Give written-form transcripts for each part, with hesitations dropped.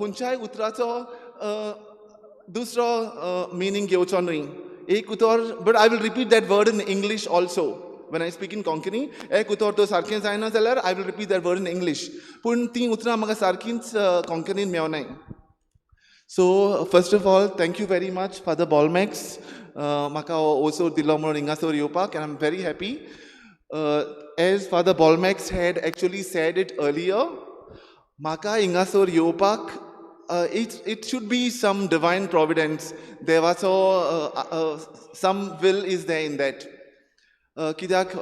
खंयच्याय उतराचो दुसरो मिनींग घेवचो न्हय. एक उतर, but I will repeat that word in English also when I speak in Konkani. एक उतर तो सारकें जायना जाल्यार I will repeat that word in English, पूण तीं उतरां म्हाका सारकींच कोंकणीन मेवनाय. So first of all thank you very much Father Bolmax, म्हाका ओसोर दिलो म्हणून हिंगासर येवपाक, and I am very happy. As Father Bolmax had actually said it earlier, म्हाका हिंगासर येवपाक it should be some divine providence, देवाचो some will is there in that. कित्याक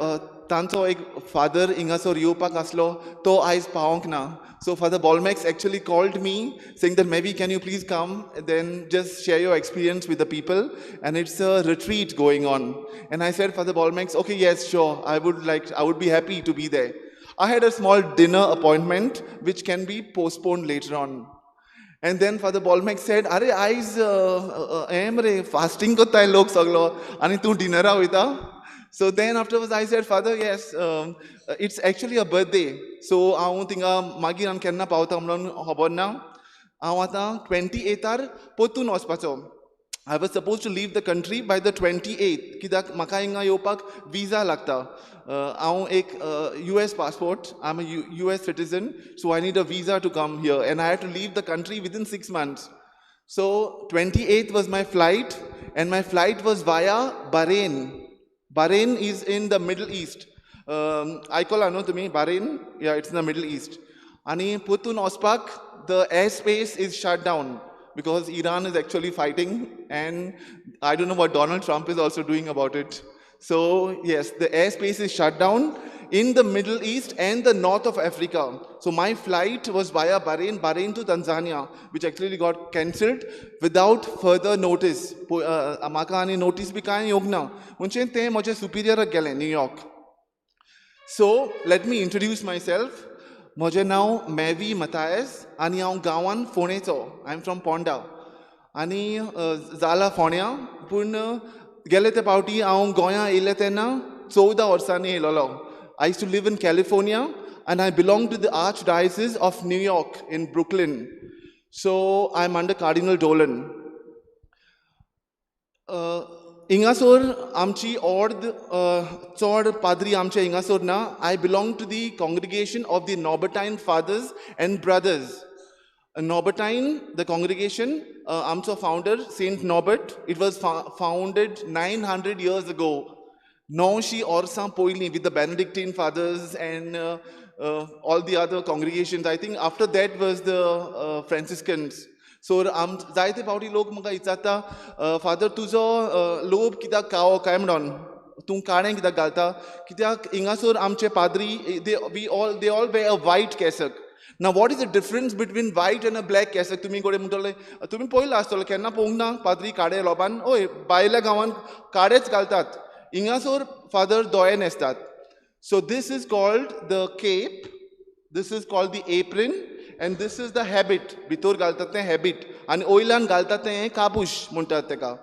तांचो एक फादर हिंगासर येवपाक आसलो तो आयज पावोंक ना. So Father Bolmax actually called me saying that maybe can you please come then just share your experience with the people, and it's a retreat going on. And I said Father Bolmax, okay yes sure, I would like, I would be happy to be there. I had a small dinner appointment which can be postponed later on. And then Father Bolmax said, अरे आयज हें मरे fasting करताय लोक सगलो आनी तूं डिनरा वयता. So then afterwards I said, Father yes, it's actually a birthday, so हांव थिंगा मागीर आमी केन्ना पावता म्हणून खबर ना. हांव आतां 28 परतून वचपाचो. I was supposed to leave the country by the 28th, कित्याक म्हाका हिंगा येवपाक विजा लागता. हांव एक US passport, I am a US citizen, so I need a visa to come here and I had to leave the country within 6 months. So 28th was my flight and my flight was via Bahrain. Bahrain is in the Middle East. आयकलां न्हू तुमी Bahrain? Yeah, it's in the Middle East. आनी परतून वचपाक the air space is shut down because Iran is actually fighting and I don't know what Donald Trump is also doing about it. So yes, the airspace is shut down in the Middle East and the north of Africa. So my flight was via Bahrain, Bahrain to Tanzania, which actually got cancelled without further notice. म्हाका आनी notice बी कांय येवंक ना, म्हणजे तें म्हजें सुपिरियराक गेलें New York. So let me introduce myself. म्हजें नांव मॅवी मथायस आनी हांव गांवान फोंडेचो. I am from Ponda आनी जाला फोंड्या, पूण गेले ते फावटी हांव गोंया येयलें तेन्ना 14 वर्सांनी येयलेलो. I used to live in California and I belong to the Archdiocese of New York in Brooklyn. So I am under Cardinal Dolan. हिंगासर आमची ऑर्द चड पाद्री आमचे हिंगासर ना. I belong to the congregation of the Norbertine Fathers and Brothers. Norbertine, the congregation, आमचो founder Saint Norbert. It was founded 900 years ago, 900 वर्सां पयलीं, with the Benedictine Fathers and all the other congregations. I think after that was the Franciscans. So आम जायते फावटी लोक म्हाका विचारता, father तुजो लोब कित्याक काळो काय म्हणून, तूं काळें कित्याक घालता? कित्याक हिंगासर आमचे पाद्री they all wear a white cassock. Now what is the difference between white and a black cassock? तुमी कडेन म्हणटले, तुमी पळयला आसतलो, केन्ना पळोवंक ना पाद्री काळे लोबान? हय, भायल्या गांवान काळेच घालतात. हिंगासर फादर दोळे न्हेसतात. So this is called the cape, this is called the apron and this is the habit. भितर घालतात तें हॅबीट आनी वयल्यान घालतात तें काबूश म्हणटात तेका.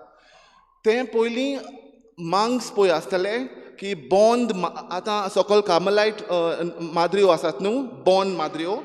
तें पयलीं मांग्स पळय आसतले की बोंद, आतां सकयल कार्मलायट माद्र्यो आसात न्हू, बोंद माद्र्यो,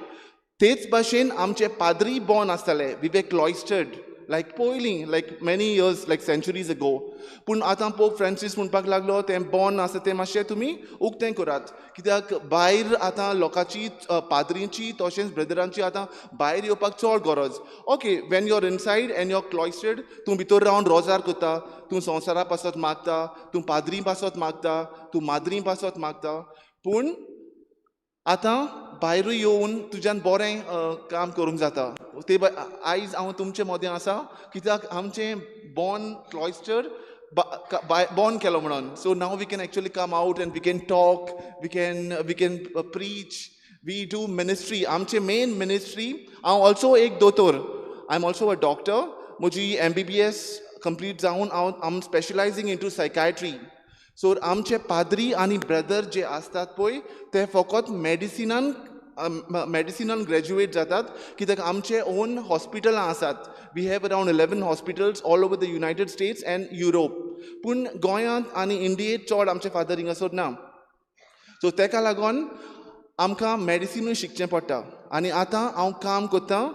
तेच भाशेन आमचे पाद्री बोन आसताले. We were cloistered like पयलीं, like many years, like centuries ago. पूण आतां पोप फ्रांसीस म्हणपाक लागलो, तें बोन आसा तें मातशें तुमी उक्तें करात, कित्याक भायर आतां लोकांची, पाद्रींची तशेंच ब्रदरांची आतां भायर येवपाक चड गरज. Okay, when you are inside and you are cloistered, तूं भितर रावन रोजार करता, तूं संवसारा पासत मागता, तूं पाद्री पासत मागता, तूं माद्री पासत मागता, पूण आतां भायरूय येवन तुज्यान बरें काम करूंक जाता. ते आयज हांव तुमचे मदें आसा कित्याक आमचें बॉन क्लॉयस्टर बॉन केलो म्हणून. So now we can actually come out and we can talk, we can preach, we do ministry. आमचें मेन मिनिस्ट्री, हांव ऑल्सो एक दोतोर, I am also a doctor. म्हजी एमबीबीएस कंप्लीट जावन हांव आम specializing into psychiatry. So आमचे पाद्री आनी ब्रदर जे आसतात पळय, ते फकत मेडिसिनान ग्रॅज्युएट जातात, कित्याक आमचे ओन हॉस्पिटलां आसात. We have around 11 hospitals all over the United States and Europe. पूण गोंयांत आनी इंडियेंत चड आमचे फादर हिंगासर ना. सो तेका लागून आमकां मेडिसिनूय शिकचें पडटा. आनी आतां हांव काम करतां.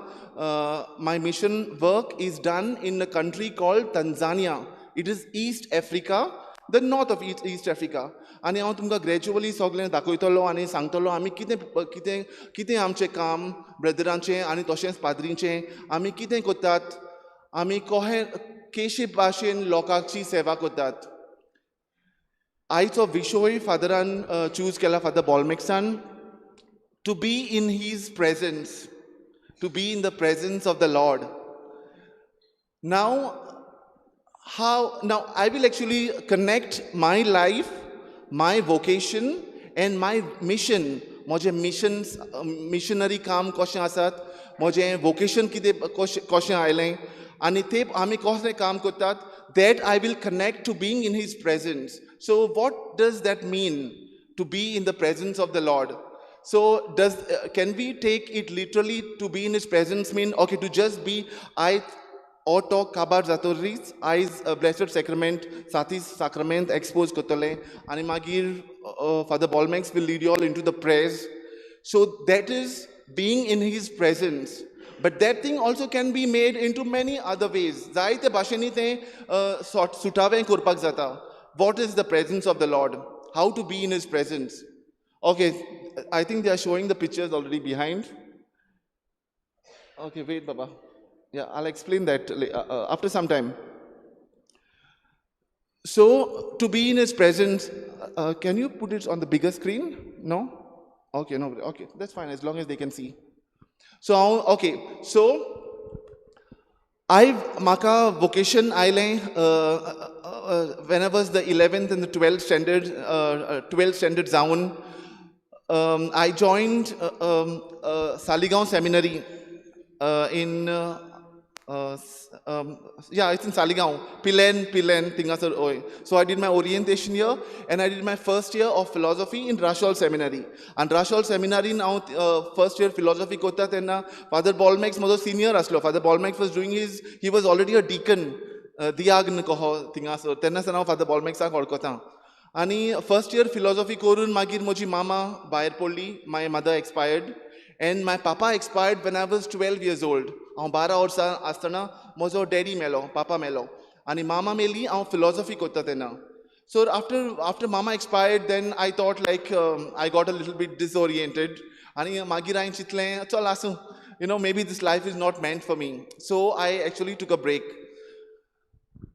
My mission work is done in a country called Tanzania. It is East Africa, the north of East Africa. आनी हांव तुमकां ग्रॅज्युअली सगळें दाखयतलो आनी सांगतलो आमी कितें कितें कितें आमचें काम ब्रदरांचें आनी तशेंच पाद्रींचें, आमी कितें करतात, आमी कशें केशे भाशेन लोकांची सेवा करतात. आयचो विशय फादरान चूज केला, father बॉलमेक्सान, to be in His presence, to be in the presence of the Lord. Now how now I will actually connect my life, my vocation and my mission. म्हजें मिशन्स, मिशनरी काम कशें आसात, म्हजें vocation कितें, कशें कशें आयलें आनी ते आमी कसलें काम करतात, that I will connect to being in His presence. So what does that mean, to be in the presence of the Lord? So does can we take it literally, to be in His presence mean, okay, to just be, I auto काबार जातरीच आयज blessed sacrament, साती साक्रामेंत expose करतले आनी मागीर Father Bolmax will lead you all into the prayers. So that is being in His presence. But that thing also can be made into many other ways. जायते भाशेंनी तें सुटावें करपाक जाता. What is the presence of the Lord? How to be in His presence? Okay, I think they are showing the pictures already behind. Okay, wait, Baba. Yeah, I'll explain that after some time. So, to be in His presence, can you put it on the bigger screen? No? Okay, no, okay, that's fine, as long as they can see. So, okay, so, I म्हाका vocation आयलें when I was the 11th and the 12th standard, 12th standard जावन, I joined Saligao Seminary in Yeah, it's in Saligao, Pilen, थिंगासर हय. So I did my orientation year and I did my first year of philosophy in Rachol Seminary. आनी राशोल सेमिनरीन हांव first year philosophy करता तेन्ना father Bolmax म्हजो senior आसलो. Father Bolmax was doing his, he was already a deacon, दियाग्न कहो थिंगासर. तेन्नासान हांव father बॉलमॅक्साक वळखता. आनी फर्स्ट इयर फिलॉसॉफी करून मागीर म्हजी मामा भायर पडली. My mother expired and my papa expired when I was 12 years old. हांव 12 वर्सां आसतना म्हजो डॅडी मेलो, पापा मेलो आनी मामा मेली हांव फिलॉसॉफी करता तेन्ना. So after mama expired, then I thought like I got a little bit disoriented. आनी मागीर हांवें चिंतलें, चल आसूं, maybe this life is not meant for me. So I actually took a break.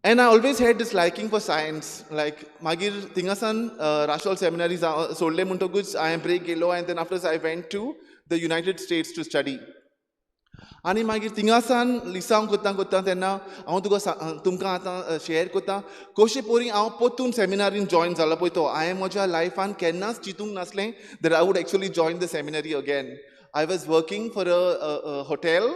And I always had this liking for science. Like मागीर थिंगासान Rachol seminary सोडलें म्हणटकूच हांवें break घेयलो and then after I went to the United States to study. आनी मागीर थिंगासान लिसांव करता करता तेन्ना हांव तुका तुमकां आतां शेयर करता कशे परी हांव परतून सेमिनारीन जॉयन जालो पळय तो. हांवें म्हज्या लायफान केन्नाच चिंतूंक नासलें that I would actually join the seminary again. I was working for a hotel,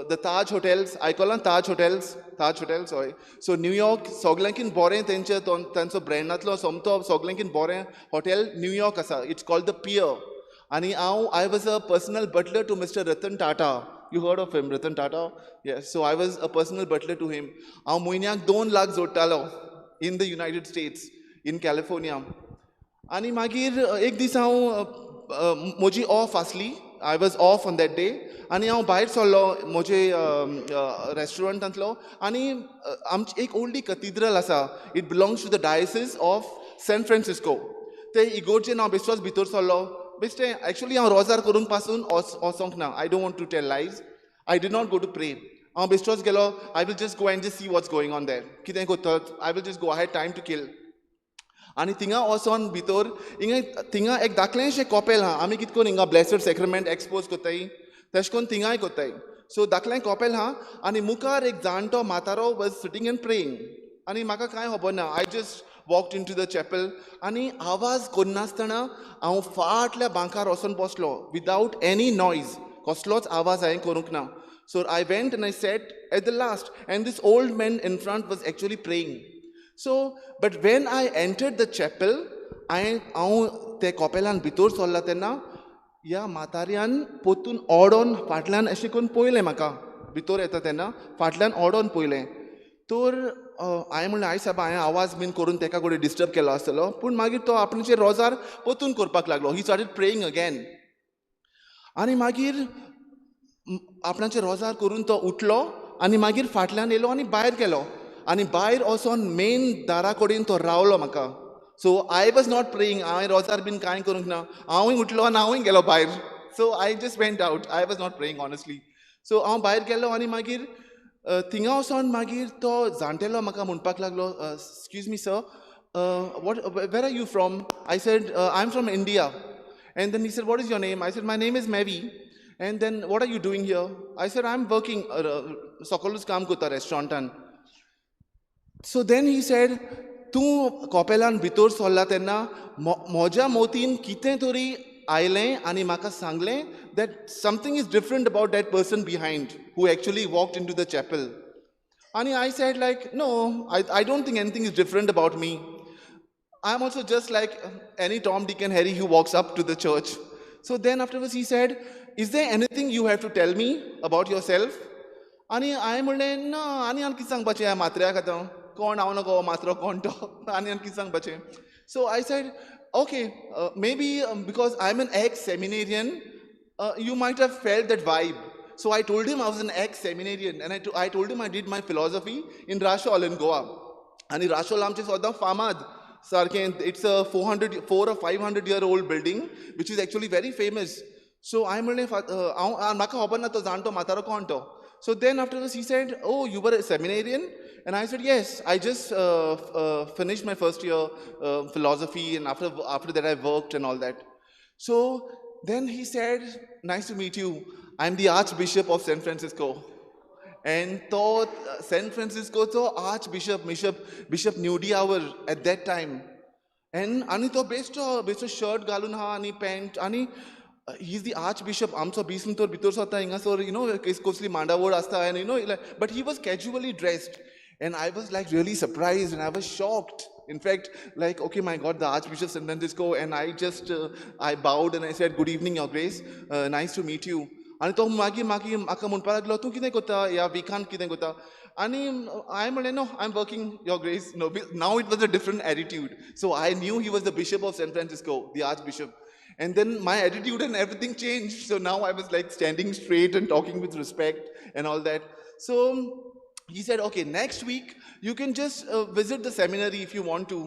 the Taj Hotels. आयकलां ताज हॉटेल्स? ताज हॉटेल्स, हय. सो न्यूयॉर्क सगल्यांकीन बरें तेंचे, तांचो ब्रँडांतलो सोमतो सगल्यांकीन बरें हॉटेल न्यूयॉर्क आसा. It's called the Pierre. आनी हांव, I was a personal butler to Mister Ratan Tata. You heard of him, Ratan Tata? Yes. So I was a personal butler to him. हांव म्हयन्याक 2 lakh जोडटालो in the United States, in California. आनी मागीर एक दीस हांव, म्हजी ऑफ आसली, I was off on that day, आनी हांव भायर सरलो म्हजे रेस्टॉरंटांतलो आनी आमची एक व्हडली कथिद्रल आसा, it belongs to the Diocese of San Francisco. ते इगोर्जेन हांव बेश्टोच भितर सरलो बेश्टें. एक्चुली हांव रोजार करूंक पासून वचोंक ना. I don't want to tell lies, I did not go to pray. हांव बेश्टोच गेलो, I will just go and just see what's going on there, कितें करतात. I will just go, I had time to kill. आनी थिंगा वचोन भितर हिंगा थिंगा एक धाकलेंशें कॉपेल आहा. आमी कितें करून हिंगा ब्लेसड सेक्रामेंट एक्सपोज करताय, तेश करून थिंगाय करताय. सो धाकलें कॉपेल आहा आनी मुखार एक जाणटो म्हातारो वॉज सिटींग एंड प्रेईंग. आनी म्हाका कांय खबर ना. I just walked into the chapel आनी आवाज करनासतना हांव फाटल्या बांकार वचोन बसलो विदावट एनी नॉयज. कसलोच आवाज हांवें करूंक ना. So I went and I sat at the last, and this old man in front was actually praying. So but when I entered the chapel, हांवें, हांव ते कॉपेलान भितर सरला तेन्ना ह्या म्हाताऱ्यान परतून ओडोन फाटल्यान अशें करून पळयलें म्हाका. भितर येता तेन्ना फाटल्यान ओडोन पळयलें. तर हांवें म्हणलें, I सायबा, हांवें आवाज बीन करून तेका कडेन डिस्टर्ब केलो आसतलो. पूण मागीर तो आपणाचेर रोजार परतून करपाक लागलो. He started praying again. आनी मागीर आपणाचें रोजार करून तो उठलो आनी मागीर फाटल्यान येयलो आनी भायर गेलो आनी भायर वचोन मेन दारा कडेन तो रावलो म्हाका. So I was not praying. हांवें रोजार बीन कांय करूंक ना. हांवूय उठलो आनी हांवूय गेलो भायर. So I just went out. I was not praying, honestly. So हांव भायर गेलो आनी मागीर थिंगा वचोन मागीर तो जाणटेलो म्हाका म्हणपाक लागलो, "Excuse me, sir, what where are you from?" I said, "I am from India." And then he said, "What is your name?" I said, "My name is Mevi." And then, "What are you doing here?" I said, "I'm working, सकलूच काम करता रेस्टॉरंटान." So then he said, तूं कॉपेलान भितर सरला तेन्ना म्हज्या मोतीन कितें तरी आयलें आनी म्हाका सांगलें that something is different about that person behind who actually walked into the chapel. आनी I said like, "No, I don't think anything is different about me. I am also just like any Tom, Dick and Harry who walks up to the church." So then afterwards he said, "Is there anything you have to tell me about yourself?" आनी हांवें म्हणलें, ना, आनी आनी कितें सांगपाचें ह्या म्हात्र्याक आतां? कोण हांव नको म्हात्रो कोण तो, आनी आनी कितें सांगपाचें? So I said, "Okay, maybe because I am an ex seminarian, you might have felt that vibe." So I told him I was an ex-seminarian and I told him I did my philosophy in Rachol in Goa. आनी राशोल आमचें सदां फामाद सारकें. It's a 400, 4 or 500 year old building which is actually very famous. So हांवें म्हणलें, हांव, म्हाका खबर ना तो जाणटो म्हातारो कोण तो. So then after he said, "Oh, you were a seminarian?" And I said, "Yes, I just finished my first year philosophy and after that I worked and all that." So then he said, "Nice to meet you. I'm the Archbishop of San Francisco." And तो San Franciscoचो Archbishop, Bishop Neugebauer at that time. And आनी तो बेश्टो बेश्टो shirt घालून आहा आनी pant आनी He is the archbishop. आमचो बिस्म तर भितर सरता हिंगासर, you know कसली मांडावळ आसता, and but he was casually dressed and I was like really surprised and I was shocked. In fact, like, okay, my God, the Archbishop San Francisco, and I just, I bowed and I said, "Good evening, Your Grace, nice to meet you." आनी तो मागीर मागीर म्हाका म्हणपाक लागलो, तूं कितें करता ह्या विकान, कितें करता? आनी हांवें म्हणलें, "No, I am working, Your Grace." No, now it was a different attitude. So I knew he was the Bishop of San Francisco, the Archbishop. And then my attitude and everything changed. So now I was like standing straight and talking with respect and all that. So he said, "Okay, next week you can just visit the seminary if you want to.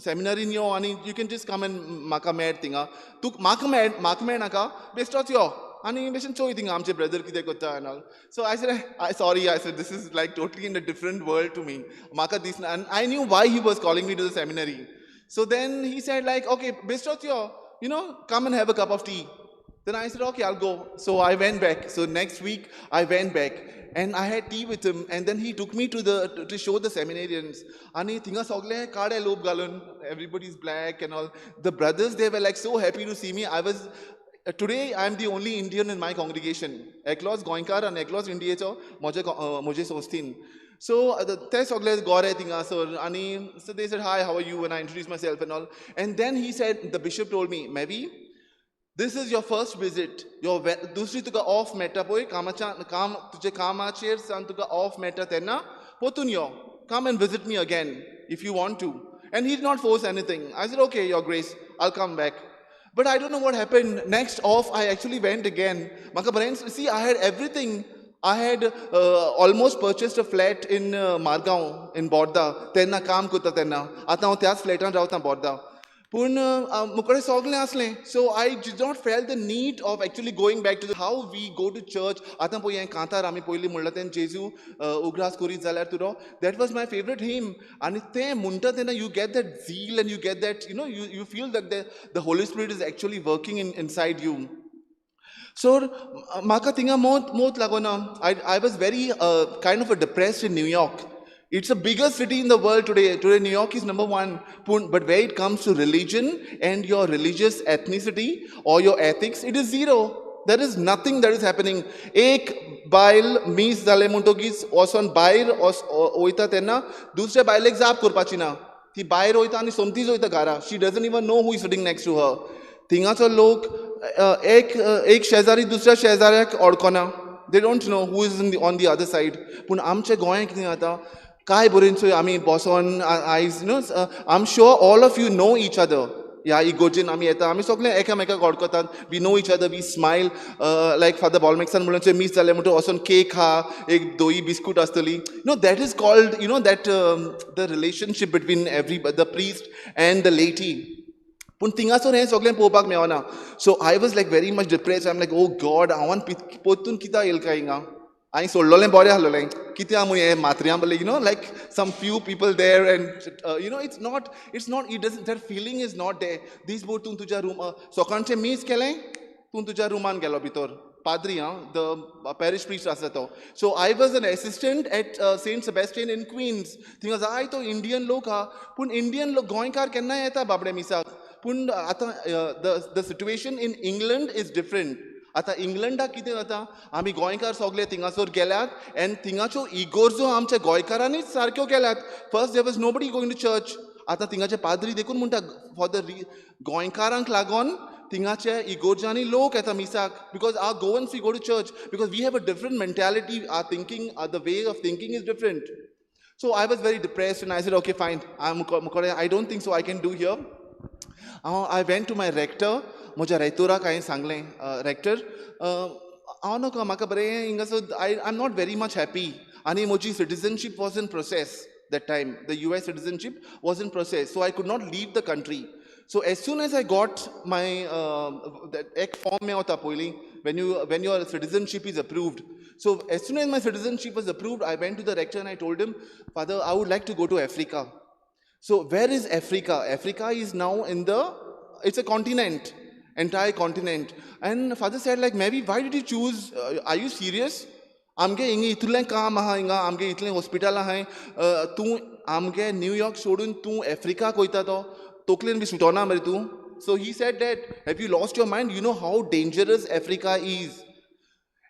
Seminary yo आनी you can just come and म्हाका मेळ थिंगा. तूं म्हाका मेळ, म्हाका मेळ नाका, बेश्टोच यो आनी बेश्टेन चोय थिंगा आमचे ब्रदर कितें करता and all." So I said, "I sorry," I said, "this is like totally in a different world to me." म्हाका दिसना, and I knew why he was calling me to the seminary. So then he said like, "Okay, बेश्टोच yo, come and have a cup of tea." Then I said, "Okay, I'll go." So I went back. So next week, I went back and I had tea with him. And then he took me to show the seminarians. आनी थिंगा सगळे काळे लोक घालून, everybody's black and all. The brothers, they were like so happy to see me. Today I am the only Indian in my congregation. एकलोच गोंयकार आनी एकलोच इंडियेचो म्हजे म्हजे संस्थेन. So ते सगळे गोरे थिंगासर आनी so they said, "Hi, how are you?" And I introduced myself and all. And then he said, the bishop told me, "Maybe this is your first visit. Your दुसरी तुका ऑफ मेळटा पळय, कामाच्या काम तुजे कामाचेर सावन तुका ऑफ मेळटा तेन्ना परतून यो. Come and visit me again if you want to." And he did not force anything. I said, "Okay, Your Grace, I'll come back." But I don't know what happened. Next off, I actually went again. म्हाका बरें, see, I had everything. I had almost purchased a flat in Margao, in Borda. तेन्ना काम करता तेन्ना. आतां हांव त्याच फ्लॅटान रावता बोर्दा. पूण मुकडे सगळें आसलें. So I did not feel the need of actually going back to how we go to church. आतां पळय हें कांतार आमी पयलीं म्हणलां तें, जेजू उगडास करीत जाल्यार तुरो, that was my favourite hymn. आनी तें म्हणटा तेन्ना you get that zeal and you get that you feel that the Holy Spirit is actually working inside you. So म्हाका थिंगा मोत मोत लागोना. I was very kind of a depressed in New York. It's a biggest city in the world today. Today, New York is number one. But where it comes to religion and your religious ethnicity or your ethics, it is zero. There is nothing that is happening. एक बायल मीस जालें म्हणटकीच वचोन भायर वयता तेन्ना दुसऱ्या बायलेक जाप करपाची ना. ती भायर वयता आनी सोमतीच वयता घरा. She doesn't even know who is sitting next to her. थिंगाचो लोक एक एक शेजारी दुसऱ्या शेजाऱ्याक वळखना. They don't know who is on the other side. पूण आमच्या गोंयांत कितें जाता काय बरें चोय आमी बसोन आयज, I am sure all of you know each other. ह्या इगोर्जेन आमी येता, आमी सगळे एकामेकाक वळखतात. We know each other, we smile. Like Father बॉलमेक्सान म्हणून मीस जालें म्हणटकीर वचोन केक खा, एक दोई बिस्कूट आसतली. No, that is called that the relationship between every the priest and the laity. पूण थिंगासर हें सगळें पळोवपाक मेळना. So I was like very much depressed. I am like, "Oh God, हांवें परतून कित्याक येयल काय हिंगा? हांवें सोडलोलें बरें आसलोलें. कित्याक म्हूण हें मात्र्यां बले?" Like some few people there and it's not it does that feeling is not there. दीसभर तूं तुज्या रूम, सकाळचें मीस केलें, तूं तुज्या रुमान गेलो भितर. पाद्री आं, the parish priest आसा तो. So I was an assistant at Saint Sebastian in Queens. थिंगा जायतो इंडियन लोक आहा. पूण इंडियन लोक, गोंयकार केन्नाय येता बाबडे मिसाक. पूण आतां the situation in England is different. आतां इंग्लंडाक कितें जाता, आमी गोंयकार सगळे थिंगासर गेल्यात एंड थिंगाच्यो इगोर्जो आमच्या गोंयकारांनीच सारक्यो केल्यात. First there was nobody going to church. आतां थिंगाचे पाद्री देखून म्हणटा, फॉर the गोंयकारांक लागोन थिंगाचे इगोर्जांनी लोक येता मिसाक, because our Goans, we go to church because we have a different mentality. Our thinking, the way of thinking is different. So I was very depressed and I said, "Okay, fine. I don't think so I can do here." I went to my rector. म्हज्या रेक्टराक हांवें सांगलें, "rector, हांव नको, म्हाका बरें हिंगासर, I am not very much happy." आनी म्हजी citizenship was in process that time. The US citizenship was in process, so I could not leave the country. So as soon as I got my एक form मेवता पयलीं when your citizenship is approved. So as soon as my citizenship was approved, I went to the rector and I told him, "Father, I would like to go to Africa." So where is Africa? Africa is now in the, it's a continent, entire continent. And father said like, "Maybe, why did you choose, are you serious? आमगे हिंगा इतलें काम आहा, हिंगा आमगे इतलें hospital आहाय, तूं आमगे न्यूयॉर्क सोडून तूं आफ्रिकाक वयता? तो तकलेन बी सुटोना मरे तूं?" So he said that, have you lost your mind? You know how dangerous Africa is.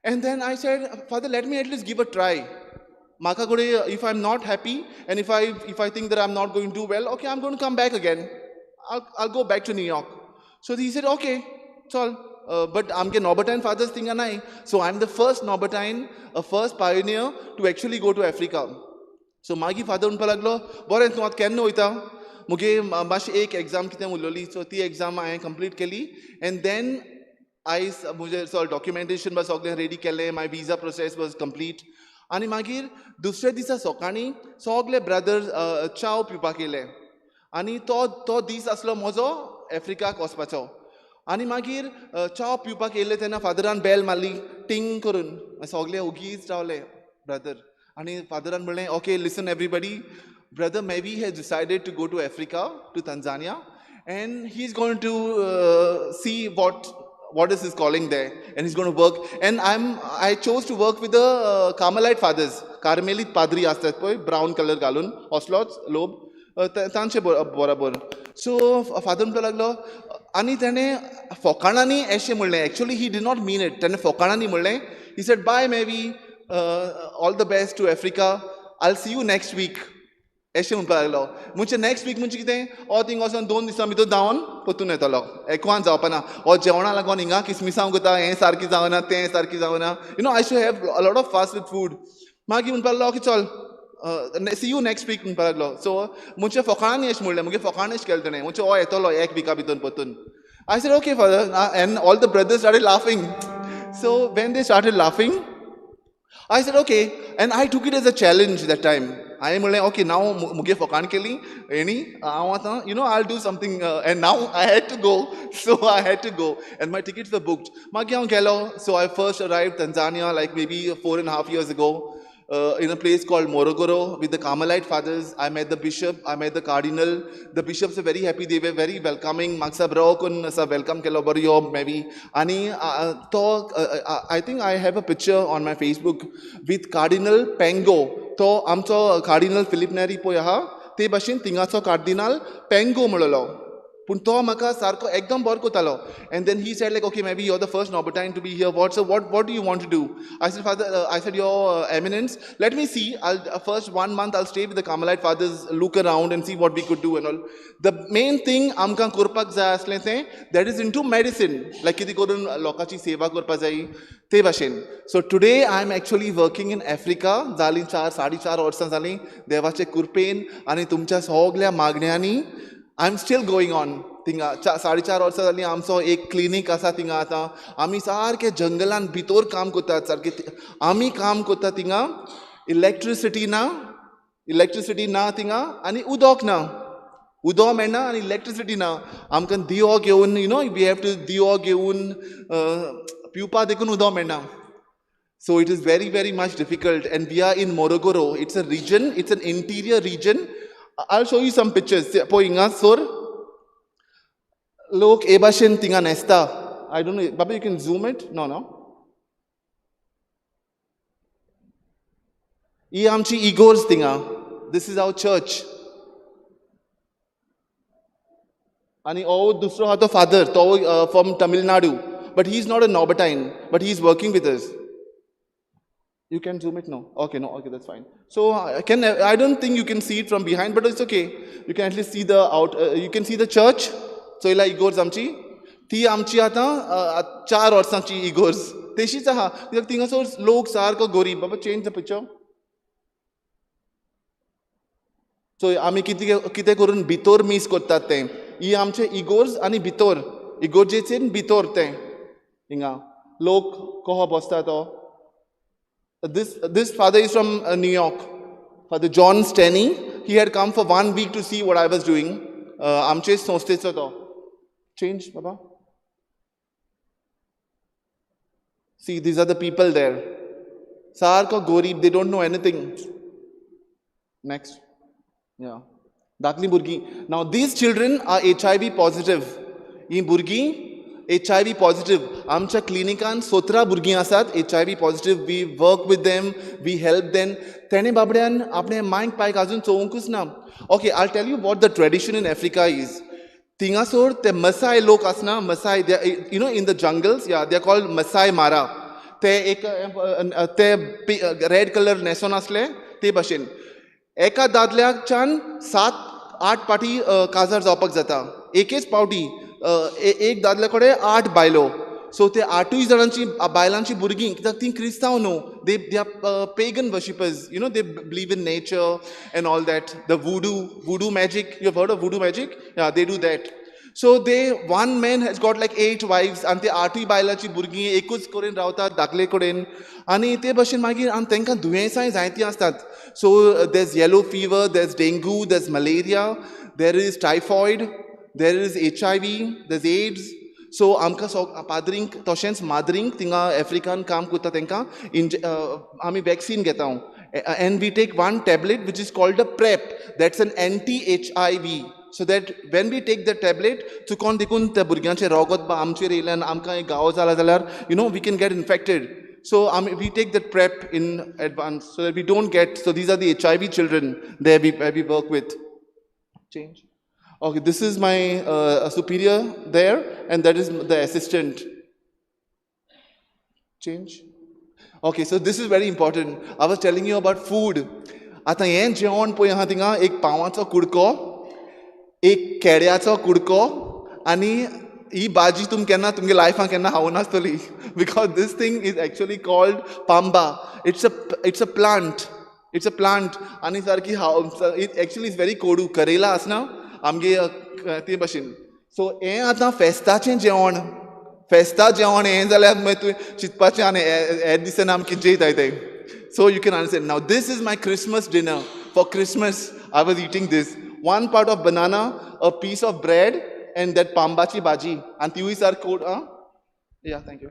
And then I said, Father, let me at least give a try. Maka kode, if I'm not happy and if I think that I'm not going to do well, okay, I'm going to come back again. I'll go back to New York. So he said, okay, it's all. But आमगे Norbertine fathers थिंगा नाय. So I'm the first Norbertine, a first pioneer to actually go to Africa. So मागीर father म्हणपाक लागलो, बरें, तूं आतां केन्ना वयता? मुगे मातशी एक एग्जाम कितें उरलोली, सो ती एग्जाम हांवें कंप्लीट केली एंड then I म्हजें सगळें डॉक्युमेंटेशन बा सगळें रेडी केलें. My visa process was complete. आनी मागीर दुसऱ्या दिसा सकाळीं सगळे ब्रदर्स च्याव पिवपाक येयले आनी तो दीस आसलो म्हजो आफ्रिकाक वचपाचो. आनी मागीर च्याव पिवपाक येयले तेन्ना फादरान बेल मारली टिंग करून. सगळे ओगीच रावले ब्रदर आनी फादरान म्हणलें, okay, listen everybody, Brother Mevi has decided to go to Africa, to Tanzania, and he's going to see what is his calling there, and he's going to work. And I chose to work with the Carmelite fathers, Carmelit पाद्री आसतात पळय, brown colour घालून, असलोच लोब तांचे बरोबर. So father म्हणपाक लागलो आनी तेणें फोकाणांनी अशें म्हणलें, actually he did not mean it, तेणें फोकाणांनी म्हणलें, he said, bye Mevi, all the best to Africa, I see you next week, अशें म्हणपाक लागलो. म्हणजे नेक्स्ट वीक म्हणजे कितें? हो थिंग वचोन 2 दिसां भितर धांवन परतून येतलो, एकवान जावपाना. हो जेवणा लागून हिंगा किसमिसांव करता, हें सारकें जावना, तें सारकें जावना. I should have a lot of fuss with food. मागीर म्हणपाक लागलो की चल, सी you next week म्हणपाक लागलो. सो म्हणजे फोकाणांनी अशें म्हणलें, मुगे फोकाण अशें केलें तेणें, म्हणजे हो येतलो एक विका भितर परतून. I said, okay father, and all the brothers started laughing. So when they started laughing, I said, okay, and I took it as a challenge that time. हांवें म्हणलें, ओके, नाव मुगे फोकाण केली हेणी, हांव आतां I do something, and now I had to go. So I had to go and my tickets were booked. मागीर हांव गेलो. So I first arrive Tanzania like maybe 4.5 years ago in a place called Morogoro with the Carmelite fathers. I met the bishop, I met the cardinal. The bishops were very happy, they were very welcoming. म्हाका बरो करून असो welcome केलो, बरो यो मेवी. आनी तो I think I have a picture on my Facebook with Cardinal Pengo. तो आमचो कार्डिनल फिलीप नेरी पळय आहा ते भाशेन थिंगाचो कार्दिनाल पेंगो म्हणलो, पूण तो म्हाका सारको एकदम बरो करतालो. And then he said like, okay maybe you are the first Norbertine to be here, what so what do you want to do? I said, Father, I said, Your Eminence, let me see. I first one month I stay with the Carmelite fathers, look around and see what we could do and all. The main thing आमकां करपाक जाय आसलें तें that is into medicine, like कितें करून लोकांची सेवा करपाक जाय ते भाशेन. So today I am actually working in Africa. जालीं 4, 4.5 वर्सां जालीं. देवाचे कृपेन आनी तुमच्या सगल्या मागण्यांनी I am still going on. थिंगा 4.5 वर्सां जालीं. आमचो एक क्लिनीक आसा थिंगा. आतां आमी सारके जंगलान भितर काम करतात. सारके आमी काम करता. थिंगा इलेक्ट्रिसिटी ना, इलेक्ट्रिसिटी ना थिंगा आनी उदक ना. उदक मेळना आनी इलेक्ट्रिसिटी ना. आमकां दिवो घेवन, we have to दिवो घेवन पिवपा देखून उदक मेळना. So it is very, very much difficult. And we are in Morogoro. It's a region, it's an interior region. I'll show you some pictures. पळय हिंगासर लोक हे भाशेन थिंगा न्हेसता. I don't know, Baba, you can zoom it? No. ही आमची इगोर्ज थिंगा. This is our church. आनी हो दुसरो आहा तो फादर, तो from Tamil Nadu, but he is not a Norbertine, but he is working with us. You can zoom it? No. Okay, no, okay, that's fine. So I don't think you can see it from behind, but it's okay. You can at least see the out, you can see the church. चोयला इगोर्ज आमची? ती आमची आतां 4 वर्सांची इगोर्ज तशीच आहा, कित्याक थिंगासर लोक सारको गोरीब. बाबा, change the picture. So आमी कितें कितें करून भितर मीस करतात तें. ही आमचे इगोर्ज आनी भितर इगोर्जेचे भितर तें हिंगा लोक कहो बसता तो. This father is from New York, Father John Staney. He had come for one week to see what I was doing. आमचे संस्थेचो तो. Change, Baba. See, these are the people there. सारको गोरीब, they don't know anything. Next. Yeah. धाकली भुरगीं. Now these children are HIV positive. ही भुरगीं HIV positive. आमच्या क्लिनिकान 17 भुरगीं आसात HIV positive. We work with them, we help them. तेणे बाबड्यान आपणे मायक पायक अजून चोवंकूच ना. Okay, I tell you what the tradition in Africa is. थिंगासोर ते मसाय लोक आसना, Maasai, you know, in the jungles, yeah, they are called Maasai Mara. ते एक ते रेड कलर न्हेसोन आसले ते भाशेन. एका दादल्याच्यान 7-8 पाटी काजार जावपाक जाता. एकेच पावटी एक दादल्या कडेन 8 बायलो. सो ते 8 जाणांची बायलांची भुरगीं, कित्याक तीं क्रिस्तांव न्हू, they are pagan worshippers, you know, they believe in nature and all that, the voodoo magic. You have heard of voodoo magic? Yeah, they do that. So they, one man has got like 8 wives आनी ते 8 बायलांची भुरगीं एकूच कडेन रावतात दाखले कडेन. आनी ते भशेन मागीर आनी तांकां दुयेंसांय जायतीं आसतात. So there is yellow fever, there is dengue, there is malaria, there is typhoid, there is HIV, there is AIDS. So आमकां पाद्रींक तशेंच माद्रींक थिंगा आफ्रिकान काम करता तांकां आमी वॅक्सीन घेता. And we take one tablet which is called a PrEP, that's an anti HIV. So that when we take the tablet, चुकोन देखून त्या भुरग्यांचें रोगत बा आमचेर येयल्यान आमकां एक घावो जाला जाल्यार, you know, we can get infected. So we take the PrEP in advance so that we don't get. So these are the HIV children there we work with. Change. Okay, this is my superior there, and that is the assistant. Change. Okay, so this is very important. I was telling you about food. आतां हें जेवण पळय आहा थिंगा, एक पावाचो कुडको, एक केड्याचो कुडको, आनी ही भाजी तुमी केन्ना तुमगे लायफान केन्ना खावूं नासतली, because this thing is actually called pamba. It's a plant. It's a plant. आनी सारकी it actually is very कोडू. करेला आसना आमगे ते भशेन. सो हें आतां फेस्ताचें जेवण, फेस्ता जेवण हें जाल्यार मागीर तुवें चिंतपाचें आनी हे दिसांनी आमी कितें जेयताय तें. So you can understand. Now this is my Christmas dinner. For Christmas I was eating this. One part of banana, a piece of bread, and that pambachi bhaji. And tiwi sar code, huh? Yeah, thank you.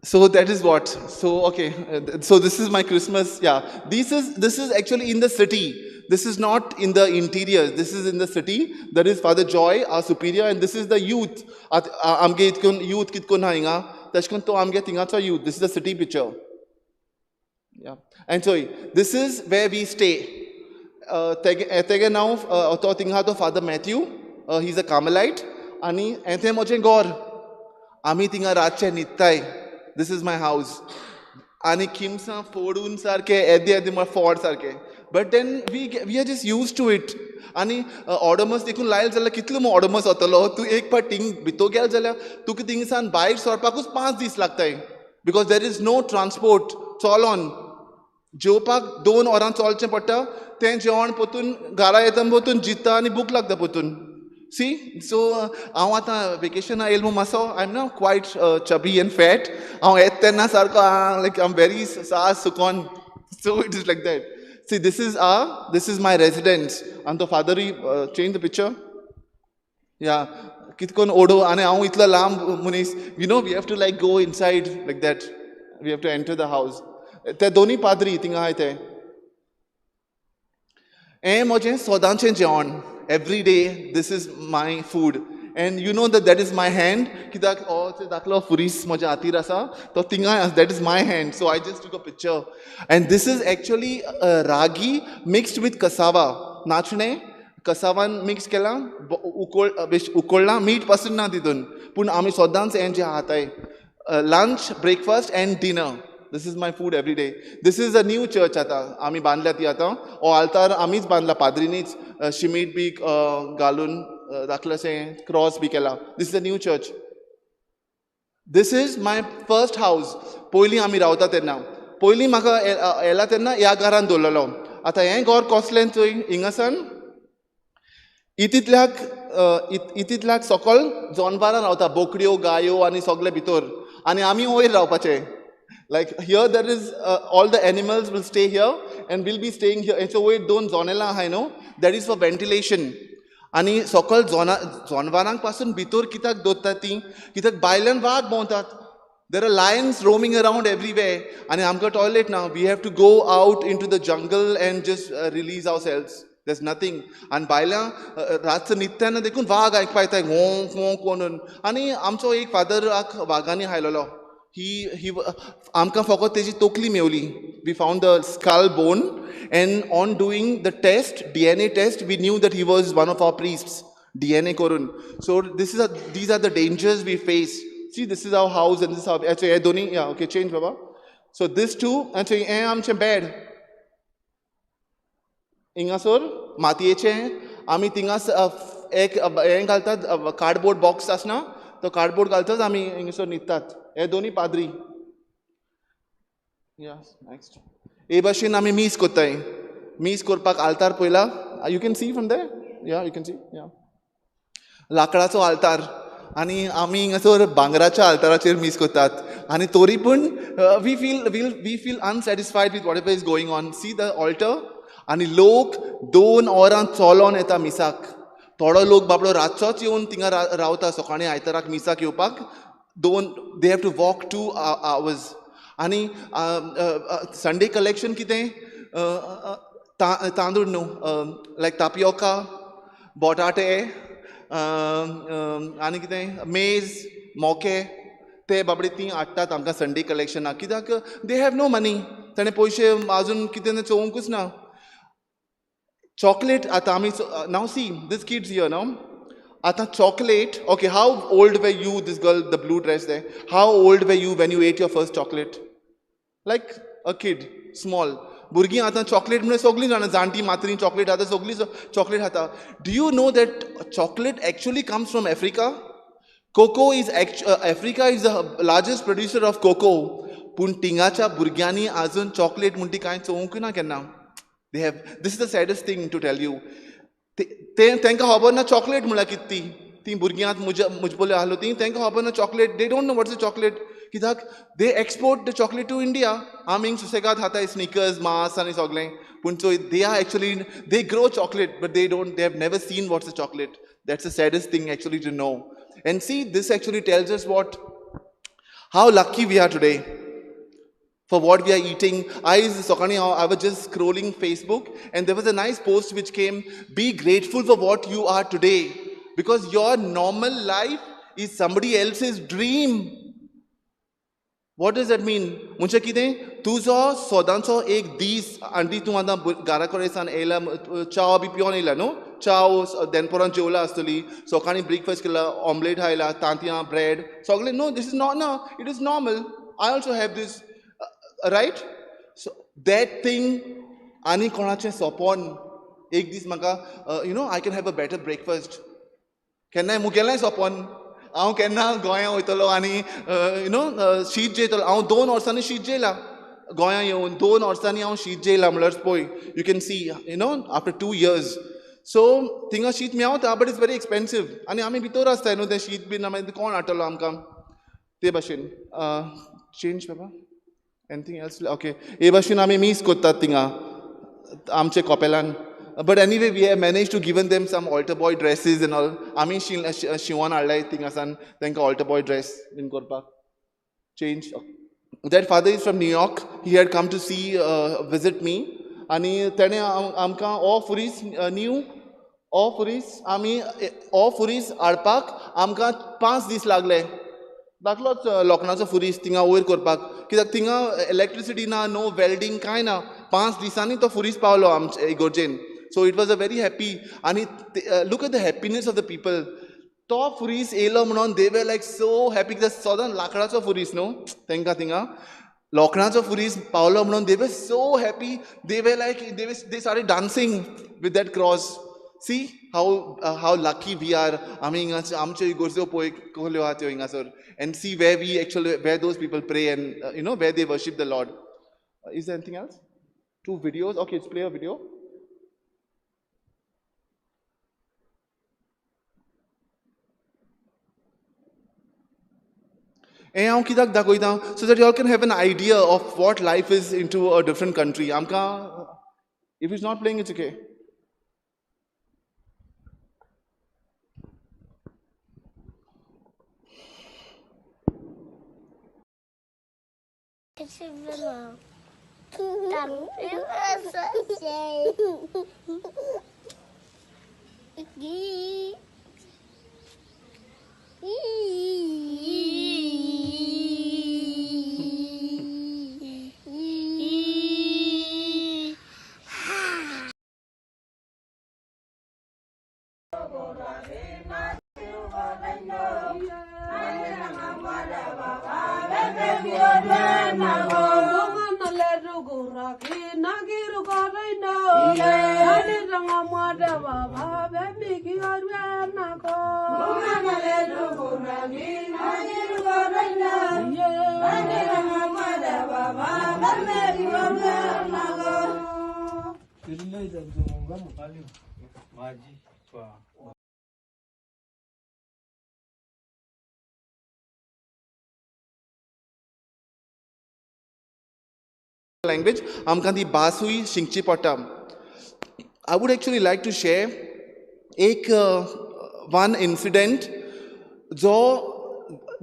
So that is what. So okay. So this is my Christmas. Yeah, this is actually in the city. This is not in the interior. This is in the city. That is Father Joy, our superior, and this is the youth. Amge itkun youth kitkun ha hinga. Tashkun to amge tingacha youth. This is the city picture. Yeah, and so this is where we stay. Tege now, to tingha to Father Matthew, he's a Carmelite. Ani ente moje gor. Ami tinga rache nittai. This is my house. Ani kimsa fodun sarke edde edde ma ford sarke. But then we are just used to it. Ani odomus देखून लायल जाल्यार कितलो मो odomus वतलो, तूं एक पाट thing भितर गेल जाल्यार तुका थिंगसान भायर सरपाकूच 5 दीस लागताय, because there is no transport. चलोन जेवपाक 2 वरां चलचें पडटा, तें जेवण पोतून घरा येता पोतून जिता आनी भूक लागता पोतून. सी सो हांव आतां वेकेशना येयलो म्हूण मातसो I am not quite chubby and fat. हांव येता तेन्ना सारको लायक I am very सास सुकोन. So it is like that. See, this is my residence. आनी तो फादरूय चेंज the picture. या कितकोन ओडो आनी हांव इतलो लांब मनीस, you know, we have to like go inside like that. We have to enter the house. ते दोनी पाद्री थिंगा आहाय ते. हें म्हजें सदांचें जेवण. Every day this is my food. And you know that is my hand. कित्याक हो दाखलो फुरीस म्हज्या हातीर आसा तो थिंगाय आसा. That is my hand. So I just took a picture. And this is actually ragi mixed with cassava. नाचणें कसावान mix केलां, उकळ्ळां, मीठ पासून ना तितून, पूण आमी सदांच हें जें खाताय. Lunch, breakfast and dinner. This is my food every day. This is a new church आतां आमी बांदल्या ती आतां. हो आल्तार आमीच बांदला, पाद्रीनीच शिमीट बी घालून दाखलेशें क्रॉस बी केला. This is a new church. This is my first house. पयलीं आमी रावता तेन्ना, पयलीं म्हाका येयला तेन्ना ह्या घरान दवरलेलो. आतां हें घर कसलें चोय, हिंगासान इतितल्याक सकल जनवरां रावता, बोकड्यो गायो आनी सगळे भितर, आनी आमी वयर रावपाचे. Like here there is all the animals will stay here and we'll be staying here. So वयर 2 जनेलां आहाय न्हू, that is for ventilation. आनी सकल जनवरांक पासून भितर कित्याक दवरतात तीं, कित्याक भायल्यान वाग भोंवतात. There are lions roaming around everywhere. आनी आमकां टॉयलेट ना, we have to go out into the jungle and just release ourselves. There's nothing. आनी भायल्यान रातचो न्हिदतना देखून वाग आयकपा येता, वोंक वोंक म्हणून. आनी आमचो एक फादराक वागांनी खायलेलो. ही आमकां फकत तेजी तकली मेवली. We found the skull bone and on doing the test, DNA test, we knew that he was one of our priests, DNA करून. So this is these are the dangers we face. See, this is our house and this our. अच्छा, हे दोन्ही, या okay, change बाबा. So this to. अच्छा, हें आमचें bed हिंगासर मातयेचें. आमी थिंगा एक हें घालतात, कार्डबोर्ड बॉक्स आसना तो कार्डबोर्ड घालतात, आमी हिंगासर न्हिदतात. हे दोनी पाद्री. या नेक्स्ट. हे भाशेन आमी मीस कोत्ताय. मीस करपाक आल्तार पयला, you can see from there, yeah you can see, yeah लाकडाचो आल्तार. आनी आमी हिंगासर भांगराच्या आल्ताराचेर मीस करतात. आनी तरी पूण we feel unsatisfied with whatever is going on. See the altar. आनी लोक 2 वरां चलोन येता मिसाक. थोडो लोक बाबडो रातचोच येवन थिंगा रावता, सकाळीं आयताराक मिसाक येवपाक. They have to walk 2 hours. आनी संडे कलेक्शन कितें, तांदूळ न्हू, लायक तापियोका, बटाटे, आनी कितें मेज, मोके, ते बाबडे ती हाडटात आमकां संडे कलेक्शनाक. कित्याक they have no money, ताणें पयशे आजून कितें चोवंकूच ना. चॉकलेट आतां आमी, now see this kids here now. आतां chocolate, okay, how old were you, this girl the blue dress there, how old were you when you ate your first chocolate? Like a kid, small. भुरगीं आतां chocolate म्हणल्यार सगळीं जाणां, जाणटी मातरी chocolate खाता, सगळीं chocolate खाता. Do you know that chocolate actually comes from Africa? Cocoa is Africa is the largest producer of cocoa. पूण थिंगाच्या भुरग्यांनी आजून चॉकलेट म्हण ती कांय चोवंक ना केन्ना. They have, this is the saddest thing to tell you. ते तांकां खबर ना चॉकलेट म्हणल्यार कितें ती. तीं भुरगीं आतां म्हजे पयलीं आहलो तीं, तांकां खबर ना chocolate, they don't know what's a chocolate. कित्याक they export the chocolate to India. आमी हिंग सुसेगाद खाता स्निकर्स, मास आनी सगळें. पूण so they are actually, they grow chocolate but they don't, they have never seen what's a chocolate. That's the saddest thing actually to know. And see, this actually tells us what, how lucky we are today for what we are eating. I was just scrolling Facebook and there was a nice post which came, be grateful for what you are today, because your normal life is somebody else's dream. What does that mean? म्हणजे कितें, तुजो सदांचो एक दीस, आनी तूं आतां घरा कडेन सान येयला, च्या बी पिवन येयला न्हू, च्या देनपरां जेवला आसतली, सकाळीं ब्रेकफास्ट केला, ऑमलेट खायला, तांतयां, ब्रेड, सगळें. No, this is not, no, it is normal. I also have this, right? So that thing आनी कोणाचें सपन, एक दीस म्हाका, you know, I can have a better breakfast. केन्नाय मुगेलेंय सपन, हांव केन्ना गोंया वयतलो आनी you know शीत जेयतलो. हांव 2 वर्सांनी शीत जेयला गोंया येवन, 2 वर्सांनी हांव शीत जेयला म्हणल्यार पळय, you can see, you know, after 2 years. So थिंगा शीत मेवता but it's very expensive. आनी आमी भितर आसताय न्हू, तें शीत बीन मागीर कोण हाडटलो आमकां ते भाशेन. चेंज बाबा, एनीथींग एल्स? ओके, हे भाशेन आमी मीस करतात थिंगा आमचे कपेलान. But anyway, we have managed to given them some altar boy dresses and all. आमी शिंवोन हाडलाय थिंगासान तांकां altar boy dress बीन करपाक. Change. That father is from New York. He had come to see, visit me. आनी तेणें आमकां हो फुरीस new, हो फुरीस आमी हो फुरीस हाडपाक आमकां 5 दीस लागले. दाखलोच लोखणाचो फुरीस थिंगा वयर करपाक, कित्याक थिंगा इलेक्ट्रिसिटी ना, नो वेल्डींग कांय ना. 5 दिसांनी तो फुरीस पावलो आमचे इगोर्जेन. So it was a very happy, आनी look at the happiness of the people. तो फुरीस येयलो म्हणून they were like so happy, कित्याक सदां लाकडाचो फुरीस न्हू तांकां, थिंगा लोखणाचो फुरीस पावलो म्हणून they were so happy. They were like, they started dancing with that cross. See how lucky we are. आमी हिंगा आमच्यो इगोर्ज्यो पळय कसल्यो आहा त्यो हिंगासर, and see where we actually, where those people pray and you know where they worship the Lord. Is there anything else? 2 videos. Okay, let's play a video. हें हांव कित्याक दाखयता, so that you all can have an idea of what life is into a different country. आमकां if it's not playing it's okay. Language आमकां ती भासूय शिकची पडटा. I would actually like to share एक one incident जो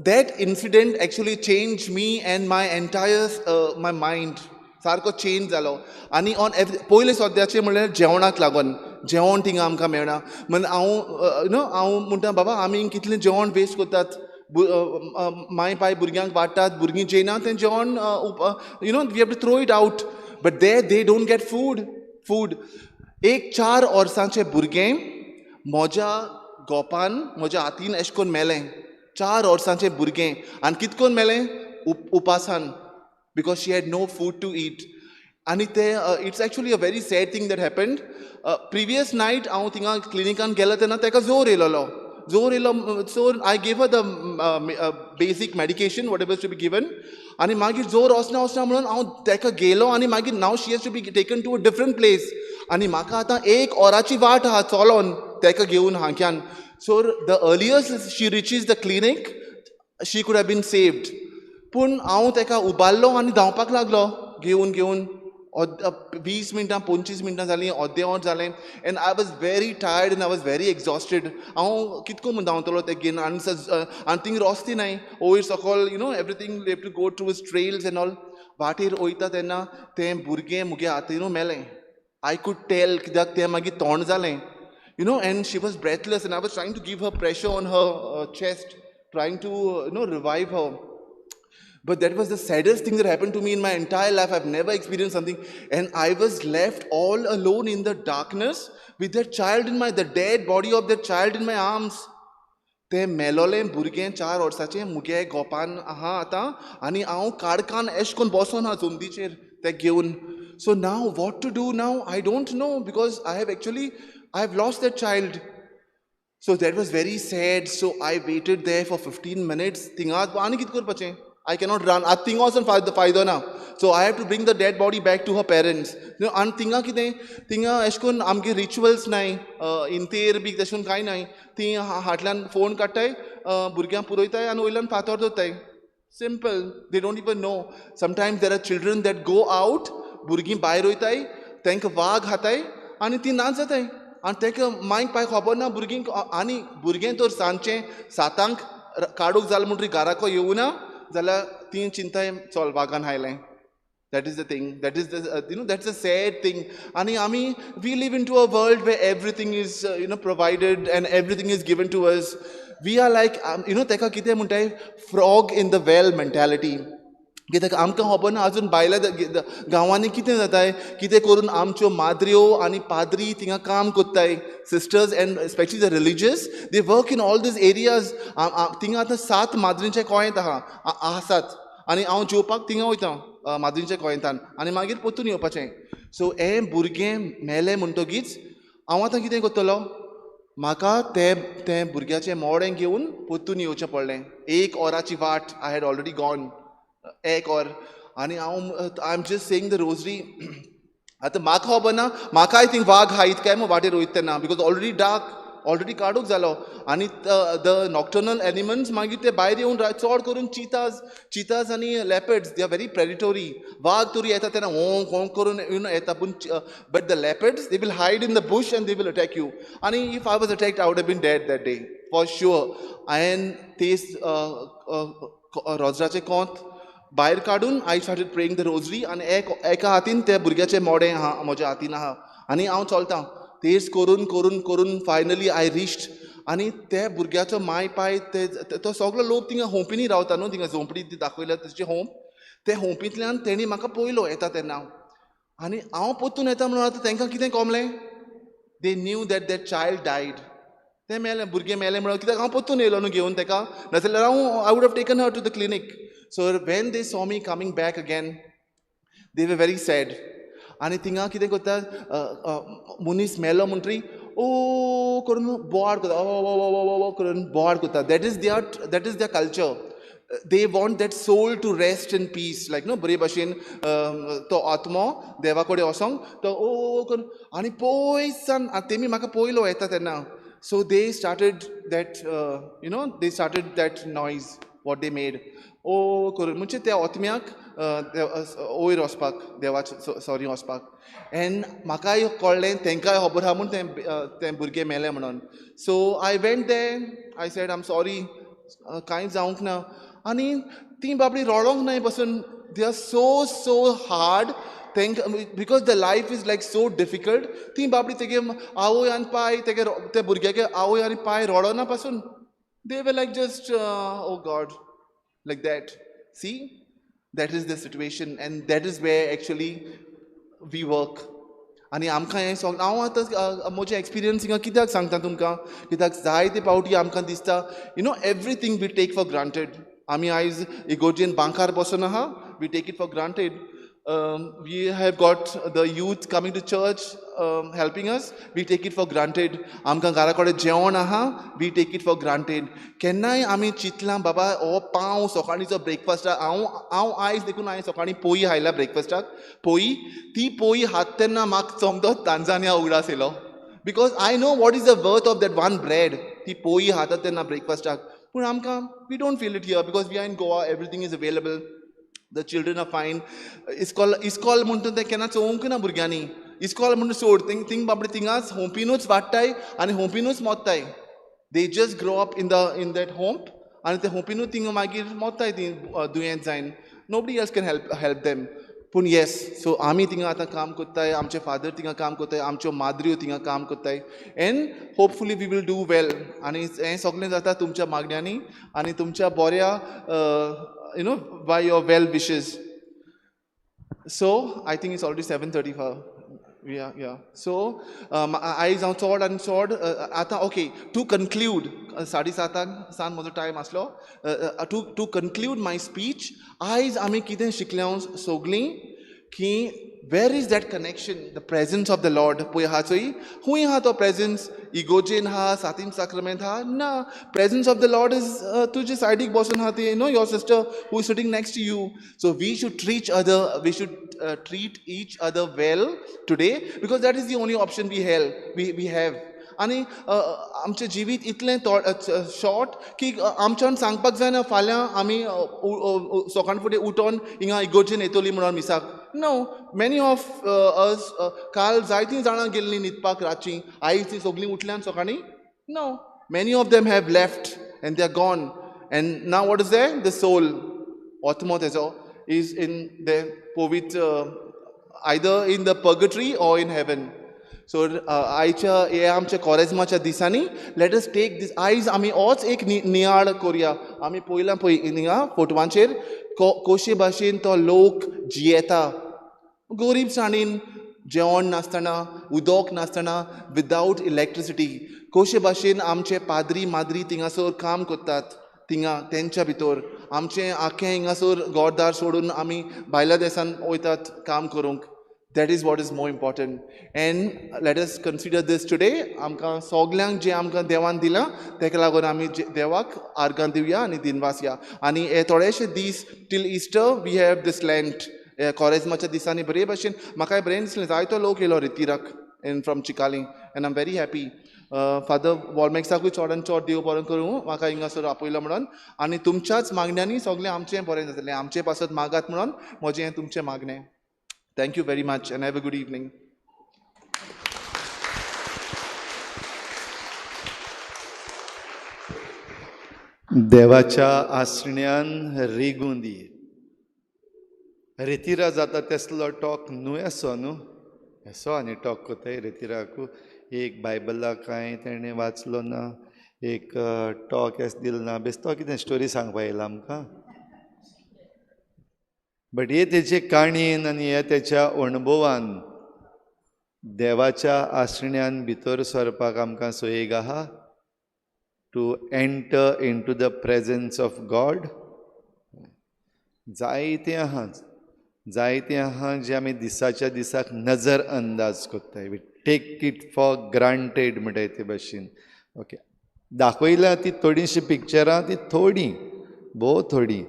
that incident actually change me and my entire my mind सारको change जालो. आनी on every पयलें सद्याचें म्हणल्यार जेवणाक लागून जेवण थिंगा आमकां मेळना. म्हण हांव you know हांव म्हणटा बाबा आमी कितलें जेवण वेस्ट करतात. माय पाय भुरग्यांक वाडटात, भुरगीं जेयना तें जेवण you know we have to throw it out, but they don't get food. एक 4 वर्सांचें भुरगें म्हज्या गोपान म्हज्या हातीन एशें कोन्न मेलें. 4 वर्सांचें भुरगें आनी कितें कोन्न मेलें? उपासान, because she had no food to eat. आनी तें it's actually a very sad thing that happened. Previous night हांव थिंगा क्लिनिकान गेलो तेन्ना ताका जोर येयलेलो. जोर येयलो, so I gave her the basic medication whatever to be given. आनी मागीर जोर वचना वचना म्हणून हांव ताका गेलो आनी मागीर now she has to be taken to a different place. आनी म्हाका आतां 1 वराची वाट आहा चलोन ताका घेवन हांक्यान. So the earliest she reaches the clinic she could have been saved. पूण हांव ताका उबारलो आनी धांवपाक लागलो घेवन घेवन. 20 मिनटां 25 मिनटां जालीं, अर्दें वर जालें. And I was very tired and I was very exhausted. हांव कितको म्हूण धांवतलो तें घेवन आनी आनी थिंग रस्ते नाय वयर सकल, you know everything you have to go through trails and all. वाटेर वयता तेन्ना तें भुरगें मुगे हातीनू मेलें. I could tell कित्याक तें मागीर तोंड जालें, you know, and she was breathless and I was trying to give her pressure on her chest, trying to you know revive her. But that was the saddest thing that happened to me in my entire life. I've never experienced something. And I was left all alone in the darkness with that child in my, the dead body of that child in my arms. ते मेलोलें भुरगें 4 वर्साचें मुगे गोपान आहा आतां आनी हांव काडकान एश कोन्न बसोन आहा जोमदीचेर तें घेवन. So now what to do now I don't know, because I have actually I have lost that child. So that was very sad. So I waited there for 15 minutes. थिंगा आनी कितें करपाचें? I cannot run. आतां थिंगा वचून फायदो ना. So I have to bring the dead body back to her parents. आनी थिंगा कितें, थिंगा एशें कोन्न आमगे रिच्युअल्स नाय, इंतेर बी तशें कोन्न कांय नाय. तीं हाटल्यान फोन काडटाय, भुरग्यांक पुरयताय आनी वयल्यान फातोर दवरताय. Simple. They don't even know. Sometimes there are children that go out, भुरगीं भायर वयताय, तांकां वाग खाताय आनी तीं नाच जाताय. आनी तांकां मांयक पाय खबर ना भुरगीं. आनी भुरगें तर सांजचें 7 काडूंक जालें म्हणटकीर घराको येवना जाल्यार तीं चिंताय चल वागान आयलें. That is the thing. That is the you know that's a sad thing. आनी आमी we live in to a world where everything is you know provided and everything is given to us. We are like you know ताका कितें म्हणटाय, frog in the well mentality. कित्याक आमकां खबर ना आजून भायल्या गांवांनी कितें जाताय, कितें करून आमच्यो माद्र्यो आनी पाद्री थिंगा काम करताय. Sisters and specially the religious they work in all these areas. थिंगा आतां 7 माद्रींचे कोयेंत आहा आसात आनी हांव जेवपाक थिंगा वयता माद्रींच्या कोयेंतान आनी मागीर परतून येवपाचें. सो हें भुरगें मेलें म्हणटगीच हांव आतां कितें करतलो? म्हाका तें भुरग्याचें मोडें घेवन परतून येवचें पडलें. 1 वराची वाट. I had already gone 1 वर. आनी हांव I am just saying the rosary. आतां म्हाका खबर ना म्हाकाय थिंग वाग हायत काय म्हूण वाटेर वयता तेन्ना, because already dark, already काडूंक जालो. आनी the nocturnal animals मागीर ते भायर येवन चड करून चिताज आनी leopards, they are very predatory. वाग तरी येता तेन्ना होंक होंक करून you know येता, पूण but the leopards they will hide in the bush and they will attack you. आनी if I was attacked I would have been dead that day for sure. हांवें ते रोजराचें कोंत भायर काडून I started praying the rosary. आनी एका हातीन त्या भुरग्याचें मोडें आहा म्हज्या हातीन आहा आनी हांव चलतां तेच करून करून करून फायनली I reached. आनी त्या भुरग्याचो माय पाय तो सगलो लोक थिंगा होंपिनी रावता न्हू, थिंगा झोंपडी दाखयल्या तशी होंप, ते होंपींतल्यान तेणी म्हाका पळयलो येता तेन्ना. आनी हांव परतून येता म्हणून आतां तांकां कितें कोमलें? They knew that that child died. तें मेलें, भुरगें मेलें म्हणून कित्याक हांव परतून येयलो न्हू घेवन ताका, नाजाल्यार हांव I would have taken her to the clinic. So when they saw me coming back again they were very sad. आनी थिंगा कितें करता, मनीस मेलो म्हणटरी ओ करून बोवाळ करता, ओ करून बोवाळ करता. That is their culture. They want that soul to rest in peace, like no बरे भाशेन तो आत्मो देवा कडेन वचोंक तो ओ करून आनी पयसान तेमी म्हाका पयलो येता तेन्ना. So they started that you know they started that noise what they made ओ करून, म्हणजे त्या आत्म्याक वयर वचपाक, देवाच्या सॉरी वचपाक. एंड म्हाकाय कळ्ळें, तेंकांय खबर आहा म्हूण तें भुरगें मेलें म्हणून. So I went there, I said I am sorry, कांय जावंक ना. आनी ती बाबडी रडोंक नाय पसून. They are so so hard तेंकां, because the life is like so difficult. ती बाबडी तेगे आवय आनी पाय, तेगे त्या भुरग्यागे आवय आनी पाय रडोना पासून. They were like just oh God, like that. See, that is the situation and that is where actually we work. आनी आमकां हें सगळें हांव आतां म्हजें एक्सपिरियन्स हिंगा कित्याक सांगता तुमकां, कित्याक जायते पावटी आमकां दिसता you know everything we take for granted. आमी आयज इगोर्जेन बांकार बसून आहा, we take it for granted. We have got the youth coming to church helping us, we take it for granted. आमकां घरा कडेन जेवण आहा, we take it for granted. केन्नाय आमी चिंतलां बाबा हो पांव सकाळीचो ब्रेकफास्टाक, हांव आयज देखून हांवें सकाळीं पोई हायला ब्रेकफास्टाक, पोई ती पोई हात तेन्ना म्हाका सोमतो तांजानिया उगडास येयलो, because I know what is the worth of that one bread. ती पोई खाता तेन्ना ब्रेकफास्टाक, पूण आमकां we don't feel it here because we are in Goa, everything is available, the children are fine. इस्कॉल म्हणटा तें केन्ना चोवंक ना भुरग्यांनी. इस्कॉल म्हणून सोड, थिंग बाबडे थिंगाच होंपिनूच वाडटाय आनी होंपिनूच मोत्ताय. They just grow up in the in that होंप आनी ते होंपिनूच थिंग मागीर मोत्ताय ती दुयेंत जायन. Nobody else can help them. पूण येस, सो आमी थिंगा आतां काम करताय, आमचे फादर थिंगा काम करताय, आमच्यो माद्र्यो थिंगा काम करताय, and hopefully we will do well. आनी हें सगळें जाता तुमच्या मागण्यांनी आनी तुमच्या बऱ्या you know, by your well wishes. So I think it's already 7:35. Yeah. So आयज हांव चड आनी चड आतां ओके टू कन्क्लूड, 7:30 सान म्हजो टायम आसलो. टू कन्क्लूड my speech, आयज आमी कितें शिकल्या सगळीं की where is that connection, the presence of the Lord. पळय आहा चोय, खूंय आहा तो प्रेजन्स? इगोर्जेन आहा, सातीम साक्रमेंत आहा? ना, presence of the Lord is तुजे सायडीक बसून आहा ती, you know, your sister who is sitting next to you. So we should treat other, we should treat each other well today, because that is the only option we have. आनी आमचें जिवीत इतलें short की आमच्यान सांगपाक जायना फाल्यां आमी सकाळ फुडें उठोन हिंगा इगोर्जेन येतली म्हणून मिसाक. नो, मॅनी ऑफ अस काल जायतीं जाणां गेल्लीं न्हिदपाक रातचीं, आयज तीं सगळीं उठल्यान सकाळीं. No, many of them have left and they are gone. And now what is there? The soul, आत्मो तेजो is in the पवित्र, either in the purgatory or in heaven. So आयच्या हे आमच्या कॉरेज्माच्या दिसांनी let us take दीस. आयज आमी होच एक नियाळ करुया. आमी पयला पळय हिंगा फोटवांचेर कशे भाशेन तो लोक जियेता, गरीबसाणीन, जेवण नासतना, उदक नासतना, विदावट इलेक्ट्रिसिटी, कशे भाशेन आमचे पाद्री माद्री थिंगासर काम करतात, थिंगा तेंच्या भितर आमचें आख्खें हिंगासर घरदार सोडून आमी भायल्या देसान वयतात काम करूंक. That is what is more important. And let us consider this today. आमकां सगल्यांक जें आमकां देवान दिलां तेका लागून आमी देवाक आर्गां दिवया आनी दिनवासया. आनी हे थोडेशे दीस till Easter we have this Lent, कॉरेज्माच्या दिसांनी बरे भाशेन म्हाकाय बरें दिसलें, जायतो लोक येयलो रितिराक and from Chicalim, and I am very happy. Father वॉलमॅक्साकूय चड आनी चड देव बरें करूं, म्हाका हिंगासर आपयलो म्हणून. आनी तुमच्याच मागण्यांनी सगळें आमचें बरें जातलें, आमचें पासत मागात म्हणून म्हजें हें तुमचें मागणें. Thank you very much and have a good evening. देवाच्या आसण्यान रिगून दी. रेतिरा जाता तेसलो टॉक न्हू असो न्हू असो आनी टॉक कोताय रेतिराकू. एक बायबला कांय तेणें वाचलो ना, एक टॉक एस दिल ना, बेस्तो कितें स्टोरी सांगपा येयला आमकां. बट हे तेचे काणयेन आनी हे तेच्या अणभवान देवाच्या आसण्यान भितर सरपाक आमकां सोयेग आहा. To enter into the presence of God जायतें आहा. जायतें आहा जें आमी दिसाच्या दिसाक नजर अंदाज कोत्ताय, we take it for granted म्हणटाय ते भाशेन. ओके, दाखयल्या ती थोडीशीं पिक्चरां, ती थोडीं भोव थोडीं,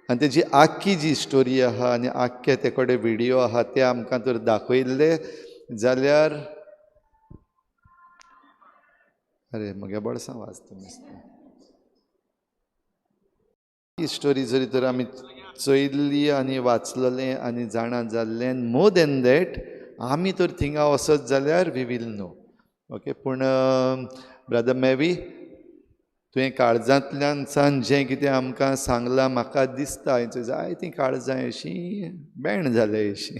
आनी तेजी आख्खी जी स्टोरी आहा आनी आख्खे ते कडेन विडियो आहा ते आमकां तर दाखयल्ले जाल्यार अरे म्हगे बोळसां वाजता नुस्तें. ही स्टोरी जरी तर आमी चोयल्ली आनी वाचलेलें आनी जाणा जाल्लें, मोर देन that आमी तर थिंगा वचत जाल्यार we will know. Okay, पूण ब्रदर मेवी तुवें काळजांतल्यान सान जें कितें आमकां सांगलां म्हाका दिसता जायतीं काळजां अशीं बेण जाल्या अशीं.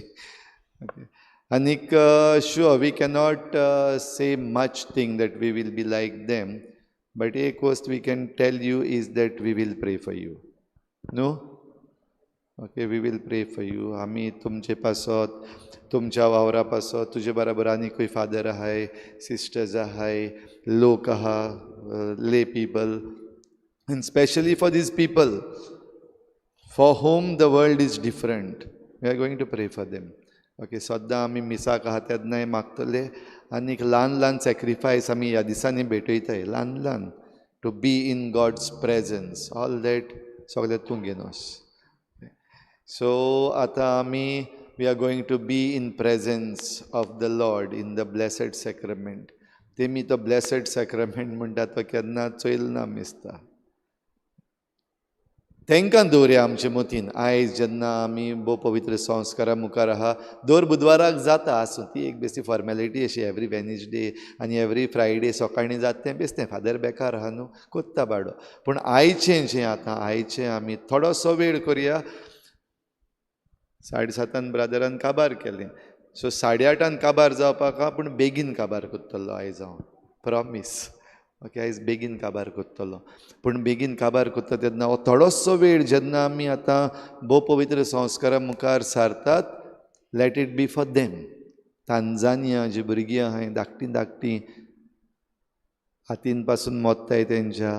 ओके, आनीक sure we cannot say much thing that we will be like them, but एक वस्त we can tell you is that we will pray for you. न्हू? Okay, we will pray for you. आमी तुमचे पासत, तुमच्या वावरा पासत, तुजे बराबर आनीकूय फादर आहाय, सिस्टर्स आहाय, लोक आहा, lay people, and specially for these people for whom the world is different, we are going to pray for them. Okay, सद्दां आमी मिसाक आहा तेन्नाय मागतले आनीक ल्हान ल्हान सॅक्रिफायस आमी ह्या दिसांनी भेटयताय, ल्हान ल्हान, to be in God's presence, all that सगळें तूं घेनोस. सो आतां आमी we are going to be in presence of the Lord in the blessed sacrament. तेमी तो ब्लेसड सॅक्रमेंट म्हणटा तो केन्ना चोयल ना मिसता. तांकां दवरया आमचे मतीन. आयज जेन्ना आमी भोव पवित्र संस्कारा मुखार आहा, दर बुधवाराक जाता आसूं, ती एक बेश्टी फॉर्मेलिटी अशी, एवरी वेनसडे आनी एवरी फ्रायडे सकाळीं जाता तें बेश्टें, फादर बेकार आहा न्हू कोत्ता बाडो. पूण आयचें जें आतां आयचें आमी थोडोसो वेळ करया. 7:30 ब्रादरान काबार केलें, सो 8:30 काबार जावपाक आहा, पूण बेगीन काबार कोत्तलो आयज हांव, प्रॉमीस. ओके, आयज बेगीन काबार कोत्तलो. पूण बेगीन काबार कोत्ता तेन्ना हो थोडोसो वेळ जेन्ना आमी आतां भोव पवित्र संस्कारा मुखार सारतात, let it be for them. Tanzania जी भुरगीं आहाय धाकटीं धाकटीं, हातीन पासून मोत्ताय तेंच्या,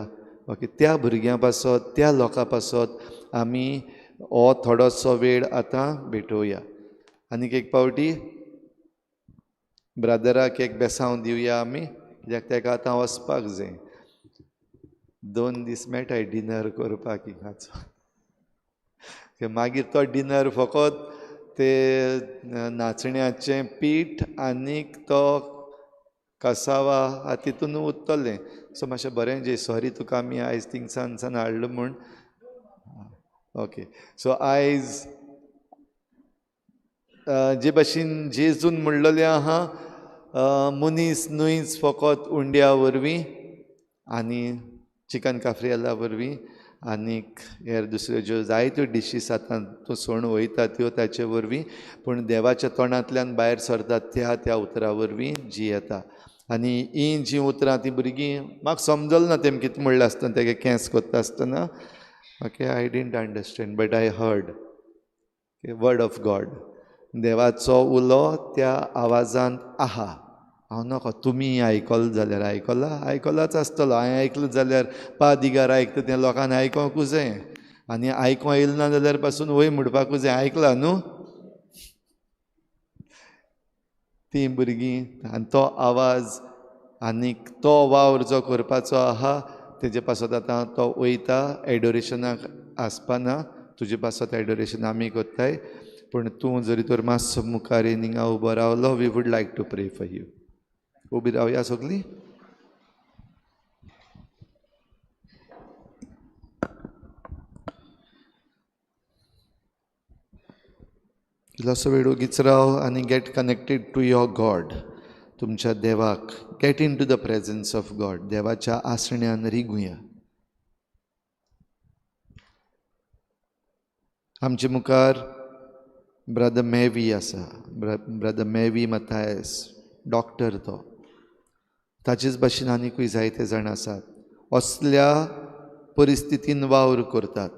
ओके, त्या भुरग्यां पासत, त्या लोकां पासत आमी हो थोडोसो वेळ आतां भेटोवया. आनीक एक पावटी ब्रादराक एक बेसांव दिवया आमी, कित्याक ताका आतां वचपाक जाय. 2 दीस मेळटाय डिनर करपाक हिंगाचो, मागीर तो डिनर फकत ते नाचण्याचें पीठ आनीक तो कसावा तितून उरतलें. सो मातशें बरें जे सॉरी तुका आमी आयज थिंगसान सान हाडलो म्हूण. ओके, सो आयज जे भाशेन जेजून म्हणलेलें आहा, मनीस न्हयच फकत उंड्या वरवीं आनी चिकन काफ्रियला वरवीं आनीक हेर दुसऱ्यो ज्यो जायत्यो डिशीस आतां तूं सोण वयता त्यो ताचे वरवीं, पूण देवाच्या तोंडांतल्यान भायर सरतात त्या त्या उतरां वरवीं जी येता. आनी हीं जीं उतरां तीं भुरगीं म्हाका समजल ना तेम कितें म्हणलें आसतना, तेगे केंस कोत्ता आसतना. Okay, I didn't understand but I heard word of God. देवाचो उलो त्या आवाजांत आहा. हांव नको तुमी आयकल जाल्यार आयकला, आयकलाच आसतलो. हांवें आयकलो जाल्यार पा दिगार आयकता तें लोकांक आयकोंकूच जाय, आनी आयकोंक येयलें ना जाल्यार पासून वय म्हणपाकूच जाय, आयकला न्हू तीं भुरगीं. आनी तो आवाज आनीक तो वावर जो करपाचो आहा तेजे पासत आतां तो वयता. एडोरेशनाक आसपाना तुजे पासत एडोरेशन आमी कोत्ताय, पूण तूं जरी तर मातसो मुखार येवन हिंगा उबो रावलो, we would like to pray for you. उबी रावया सगळीं. इल्लोसो वेळ ओगीच राव आनी get connected to your God. तुमच्या देवाक get into the presence of God. देवाच्या आसण्यान रिगुया. आमचे मुखार ब्रदर मेवी आसा, ब्रदर मेवी मथायस, डॉक्टर तो. ताचेच भाशेन आनीकूय जायते जाण आसात असल्या परिस्थितीन वावर करतात,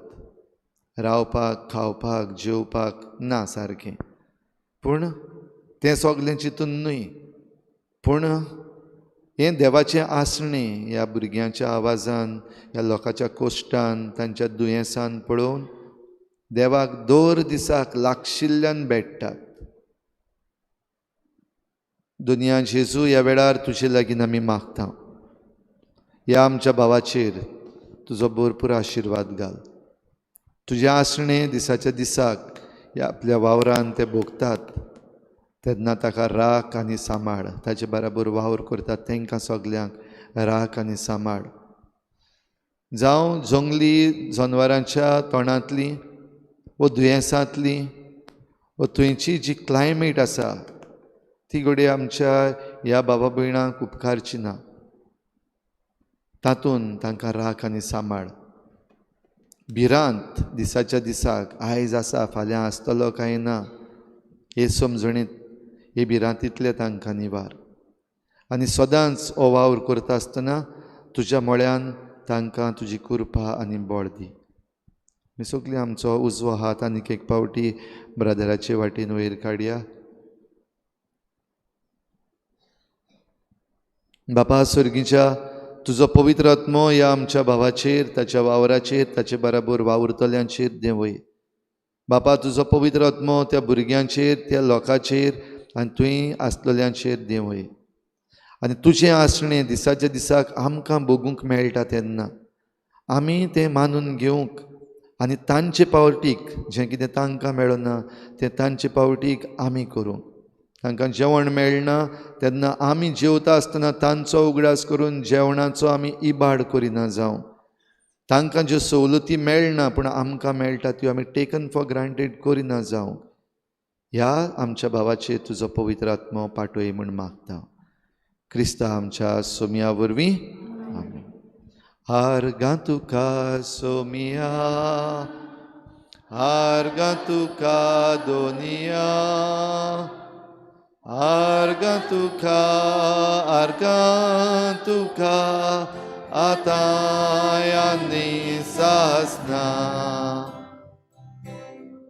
रावपाक, खावपाक, जेवपाक ना सारकें. पूण तें सगलें चिंतून न्हय, पूण हें देवाचें आसणें ह्या भुरग्यांच्या आवाजान, ह्या लोकांच्या कोश्टान, तांच्या दुयेंसान पळोवन देवाक दर दिसाक लागशिल्ल्यान भेट्टात. दुनिया जेजू ह्या वेळार तुजे लागीं आमी मागता, ह्या आमच्या भावाचेर तुजो भरपूर आशिर्वाद घाल. तुजें आसणें दिसाच्या दिसाक ह्या आपल्या वावरान ते भोगतात तेन्ना ताका राख आनी सांबाळ, ताचे बराबर वावर करतात तांकां सगल्यांक राख आनी सांबाळ. जावं जंगली जनवरांच्या तोंडांतली वो दुयेंसांतली वो थंयची जी क्लायमेट आसा ती घडये आमच्या ह्या बाबा भयणांक उपकारची ना, तातूंत तांकां राख आनी सांबाळ. भिरांत दिसाच्या दिसाक आयज आसा फाल्यां आसतलो काय ना हे समजणीत हे भिरांतींतले तांकां निवार. आनी सदांच हो वावर करता आसतना तुज्या मळ्यान तांकां तुजी कृपा आनी बळ दी. आमी सगळीं आमचो उजवो हात आनीक एक पावटी ब्रदराचे वाटेन वयर काडया. बापा सर्गीच्या तुजो पवित्र आत्मो ह्या आमच्या भावाचेर, ताच्या वावराचेर, ताचे बराबर वावुरतल्यांचेर देंवय. बापा तुजो पवित्र आत्मो त्या भुरग्यांचेर, त्या लोकांचेर आनी तुवें आसलेल्यांचेर देंवय. आनी तुजें आसणें दिसाच्या दिसाक आमकां भोगूंक मेळटा तेन्ना आमी तें मानून घेवंक आनी तांचे पावटीक जें कितें तांकां मेळना तें तांचे पावटीक आमी करूंक. तांकां जेवण मेळना तेन्ना आमी जेवता आसतना तांचो उगडास करून जेवणाचो आमी इबाड करिना जावं. तांकां ज्यो सवलती मेळना पूण आमकां मेळटा त्यो आमी टेकन फॉर ग्रांटेड करिना जावं. ह्या आमच्या भावाचेर तुजो पवित्र आत्मो पाटोय म्हूण मागता. क्रिस्ता आमच्या सोमया वरवीं आमेन. आर्गां तुका सोमया, आर्गां तुका दोनिया, आर्गां तुका, आर्गां तुका आतां आनी सासना.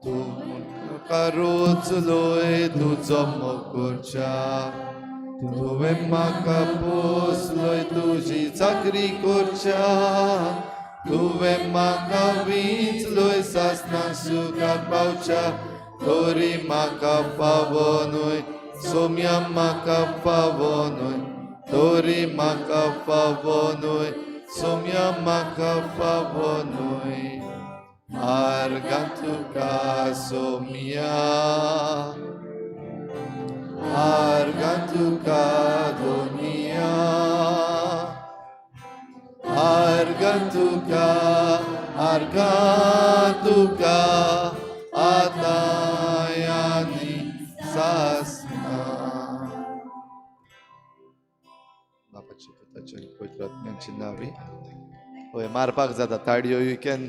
तूं म्हाका रोचलोय तुजो मोग करच्या, तुवें म्हाका पोसलोय तुजी चाकरी करच्या, तुवें म्हाका विंचलोय सासना सुखाक पावच्या, तरी म्हाका फावो न्हय सोम्या म्हाका फावो न्हय, तरी म्हाका फावो न्हय सोम्या म्हाका फावो न्हय. आर्गां तुका सोम्या, आर्गां तुका दोनिया, आर्गां तुका, आर्गां तुका आतां आनी सासना. बापाच्या पुताच्या पवित्र आत्म्याच्या नांवी. हय मारपाक जाता ताडयो. You can.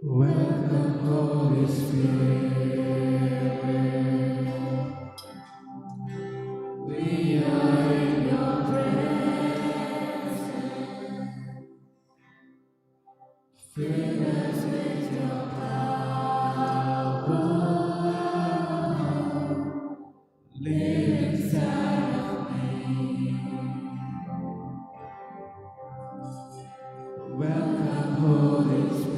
Welcome, Holy Spirit. We are in your presence. Fill us with your power. Live inside of me. Welcome, Holy Spirit.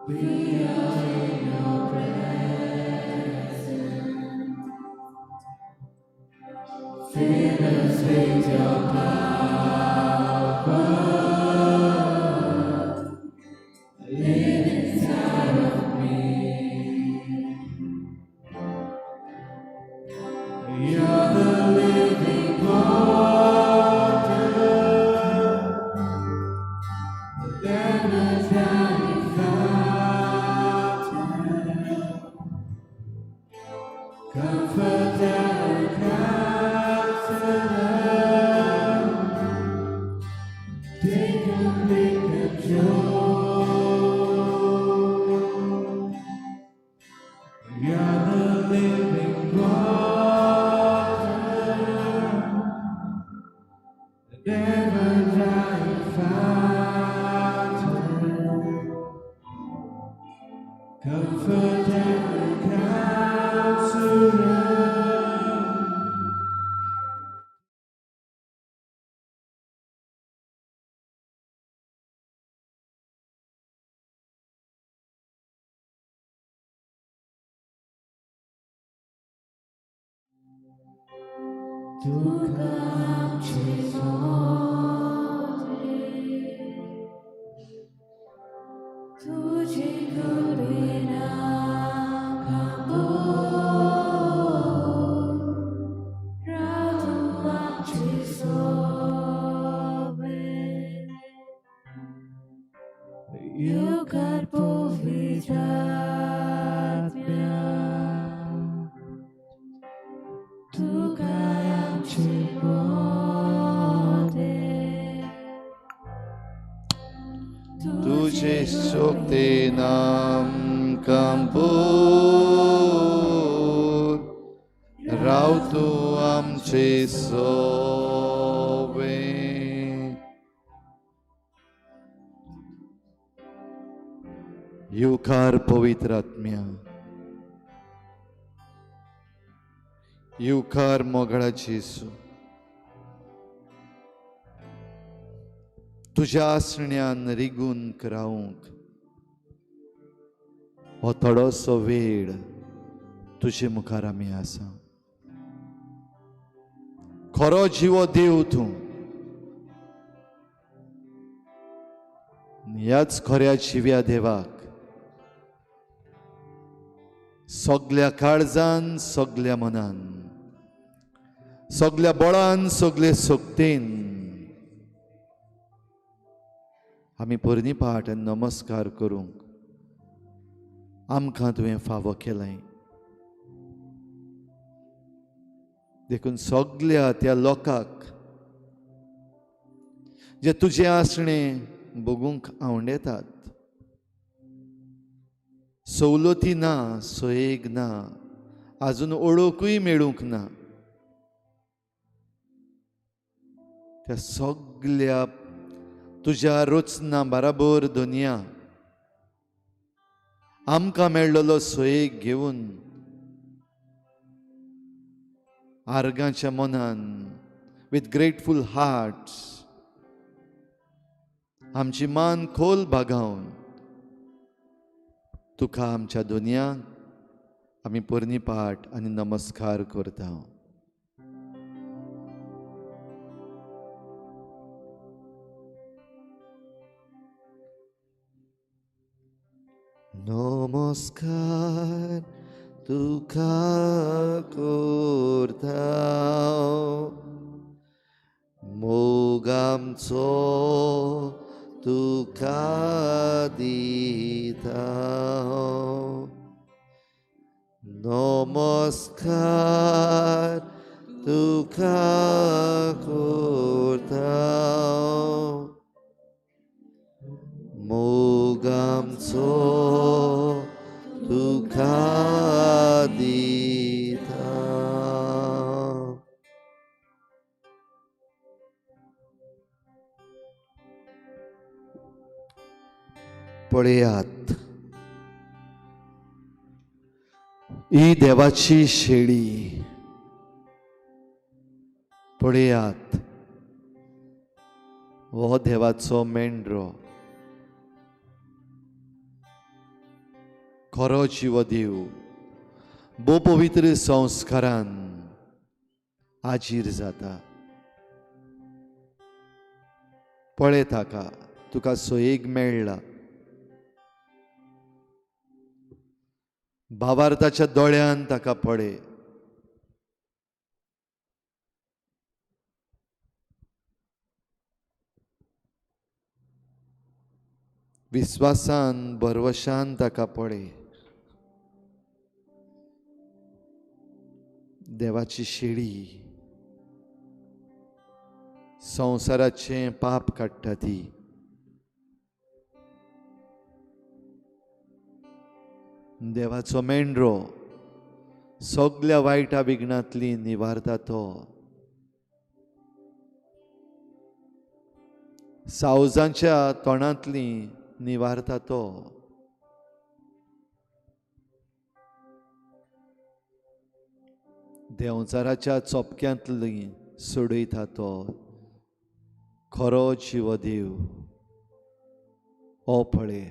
We are in your presence. Fill us with your power. Live inside of me. You're the living water, the never dying fountain. Comfort and counselor. तुका आमचे सोबे, तुजे कृपेन आमकां राव तूं आमचे सोबे. येवकार पवित्र आत्म्या, तुका आमचे मोदे. तुझे शक्तीन आमकां पूर, राव तूं आमचे सोबे. येवकार पवित्र आत्म्या, येवकार मोगळा जेजू, तुज्या आसण्यान रिगून रावंक हो थोडोसो वेळ तुजे मुखार आमी आसा. खरो जिवो देव तूं, ह्याच खऱ्या जिव्या देवाक सगल्या काळजान, सगल्या मनान, सगल्या बळान, सगले शक्तीन आमी पोरणी पाठ आनी नमस्कार करूंक आमकां तुवें फावो केलें. देखून सगल्या त्या लोकांक जे तुजें आसणें भोगूंक आवडेतात, सवलती ना, सोयेग ना, आजून ओळखूय मेळूंक ना, त्या सगल्या तुज्या रचना बराबर दुनिया आमकां मेळ्ळलो सोयेग घेवन आर्गांच्या मनान विथ ग्रेटफूल हार्ट्स आमची मान खोल बागावन तुका आमच्या दुनियांक आमी पोरणी पाठ आनी नमस्कार करता. नमस्कार तुका करता, मोग आमचो तुका दिता. नमस्कार तुका करता, मोग आमचो तुका दिता. पळयात ही देवाची शेळी, पळयात हो देवाचो मेंढरो, खरो जिवो देव भोव पवित्र संस्कारान आजीर जाता. पळय ताका, तुका सोयेग मेळ्ळा. भावार्थाच्या दोळ्यान ताका पळय. विस्वासान भरवशान ताका पळय. देवाची शेळी संवसाराचें पाप काडटा ती. देवाचो मेंढरो सगल्या वायटा विघ्नांतली निवारता तो. सावजांच्या तोंडांतली निवारता तो. देंवचाराच्या चोपक्यांतली सोडयता तो खरो जिवो देव ओ पळय.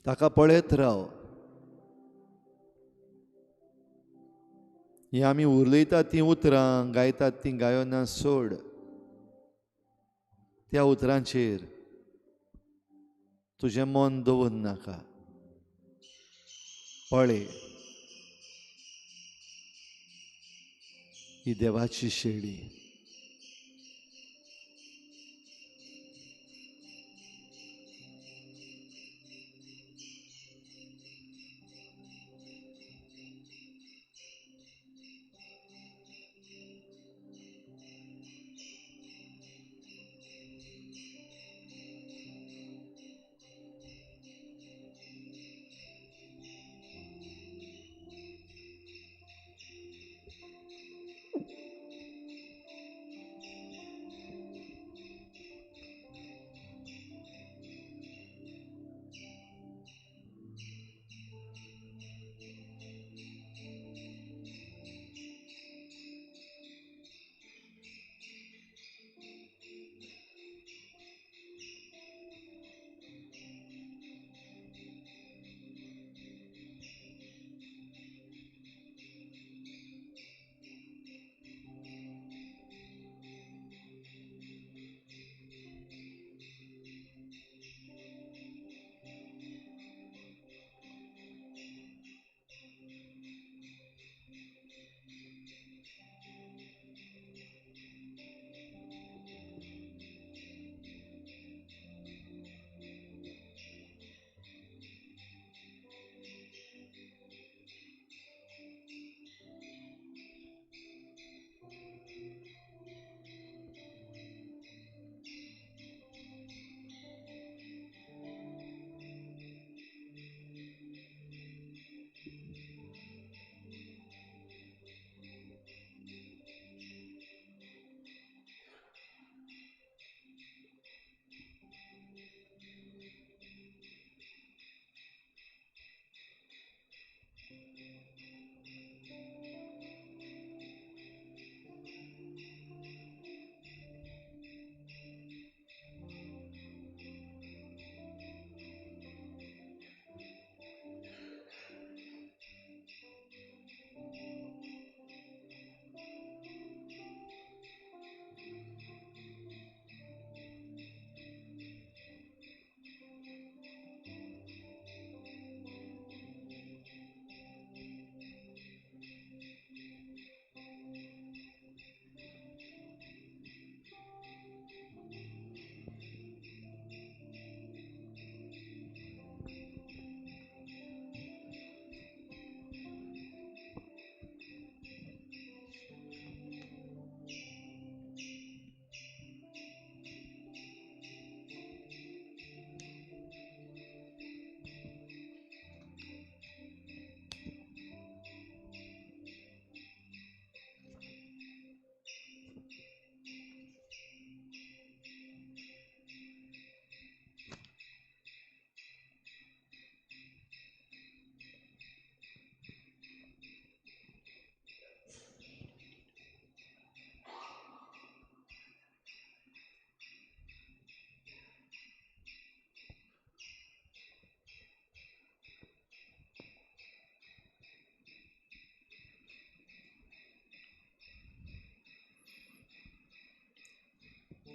ताका पळयत राव. ही आमी उलयतात तीं उतरां, गायतात तीं गायनां सोड, त्या उतरांचेर तुजें मन दवर नाका. पळय, ही देवाची शेळी.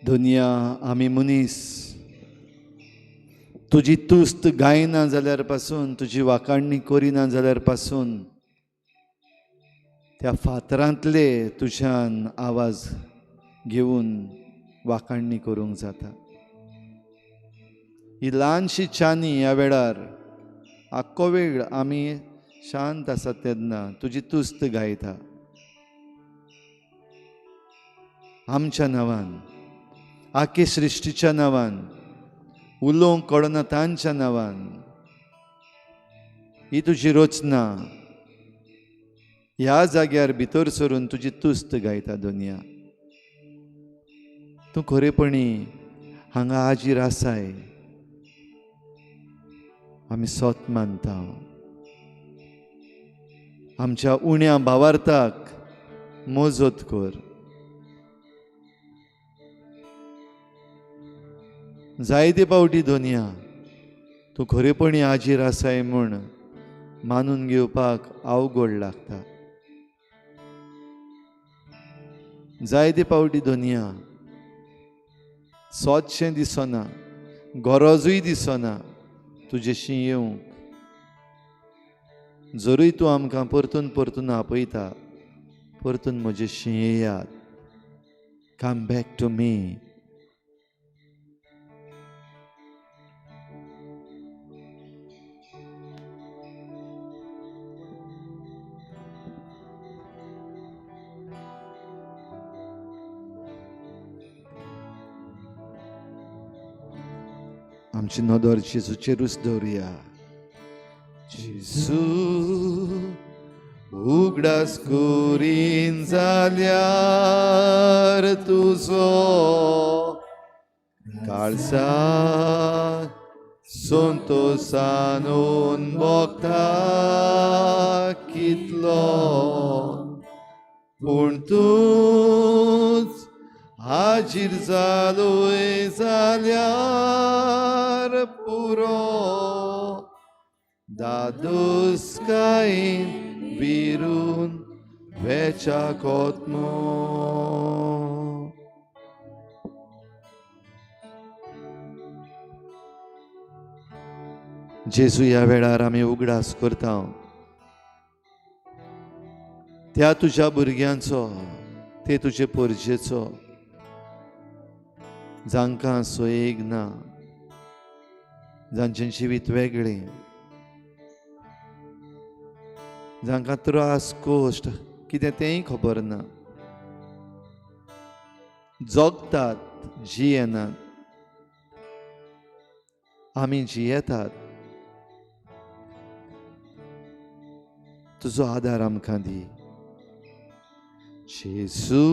दुनिया आमी मनीस तुजी तुस्त गायना जाल्यार पासून, तुजी वाखाणणी करिना जाल्यार पासून त्या फातरांतले तुज्यान आवाज घेवन वाखाणणी करूंक जाता. ही ल्हानशी चानी ह्या वेळार आख्खो वेळ आमी शांत आसात तेन्ना तुजी तुस्त गायता आमच्या नांवान, आख्खे सृश्टीच्या नांवान, उलोवंक कळना तांच्या नांवान. ही तुजी रचना ह्या जाग्यार भितर सरून तुजी तुस्त गायता. दुनिया तूं खरेपणी हांगा हाजीर आसाय. आमी सोत मानता. आमच्या उण्या भावार्थाक मजत कर. जायते पावटी दोनया तूं खरेपणी हाजीर आसाय म्हूण मानून घेवपाक अवघड लागता. जायते पावटी दोनया सोदशें दिसना, गरजूय दिसना तुजेशी येवंक. जरूय तूं आमकां परतून परतून आपयता, परतून म्हजेशी येयात, कम बॅक टू मी. आमची नदर जेजूचेरूच दवरुया. जेजू उगडास करीन जाल्यार तुजो काळजाक संतोसान भोगता कितलो, पूण तूंच हाजीर जालोय जाल्यार पुरो. दादोसकायेन विरून वेच्या कोतमो. जेजू ह्या वेळार आमी उगडास करता त्या तुज्या भुरग्यांचो, ते तुजे पोरजेचो, जांकां सोयेग ना, जांचें जिवीत वेगळें, जांकां त्रास कश्ट कितें तेंय खबर ना, जगतात जियेनात. आमी जियेतात. तुजो आदार आमकां दी. जेजू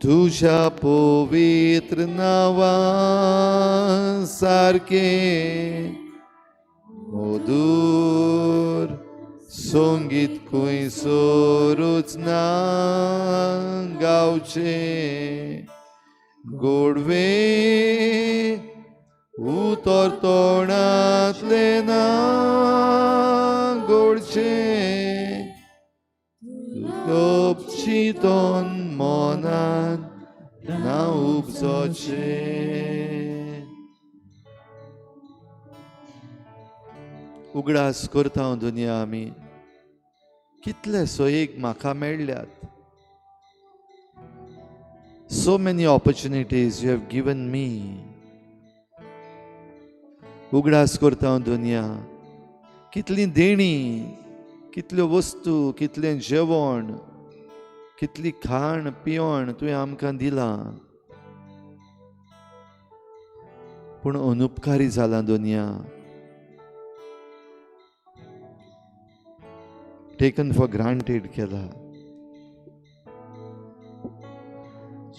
तुज्या पवित्र नांवा सारकें मधूर संगीत खंयसरूच ना गावचें, गोडवें उतर तोंडांतलें ना गोडचें, चिंतून मनान ना उपजचें. उगडास करता दुनिया आमी कितले सोयीक म्हाका मेळ्ळ्यात. So many opportunities you have given me. उगडास करता दुनिया कितली देणी, कितल्यो वस्तू, कितलें जेवण, कितली खाण पिवण तुवें आमकां दिलां, पूण अनुपकारी जालां दुनिया. टेकन फॉर ग्रांटेड केला.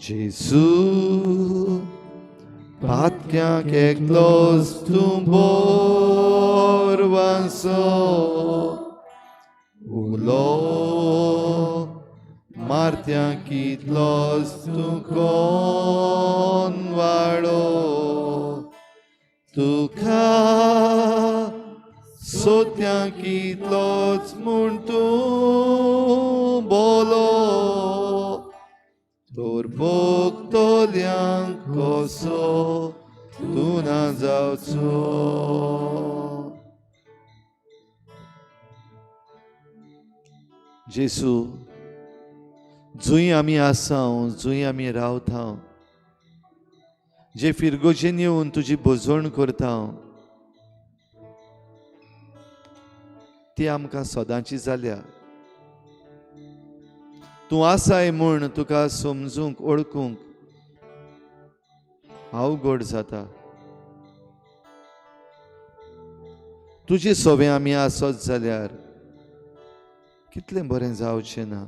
जेजू पातक्यांक एकलोच तूं बोरवांसो, उलो मारत्या कितलोच तूं कोण वाडो, तुका सोत्या कितलोच म्हूण तूं बोलो, तोर भोगतल्यांक कसो तूं ना जावचो. जेजू जंय आमी आसाव, जंय आमी रावता, जे फिरगोजेन येवन तुजी भजवण करता, ती आमकां सदांची जाल्या. तूं आसाय म्हूण तुका समजूंक वळखूंक अवघड जाता. तुजे सोबे आमी आसत जाल्यार कितलें बरें जावचें ना.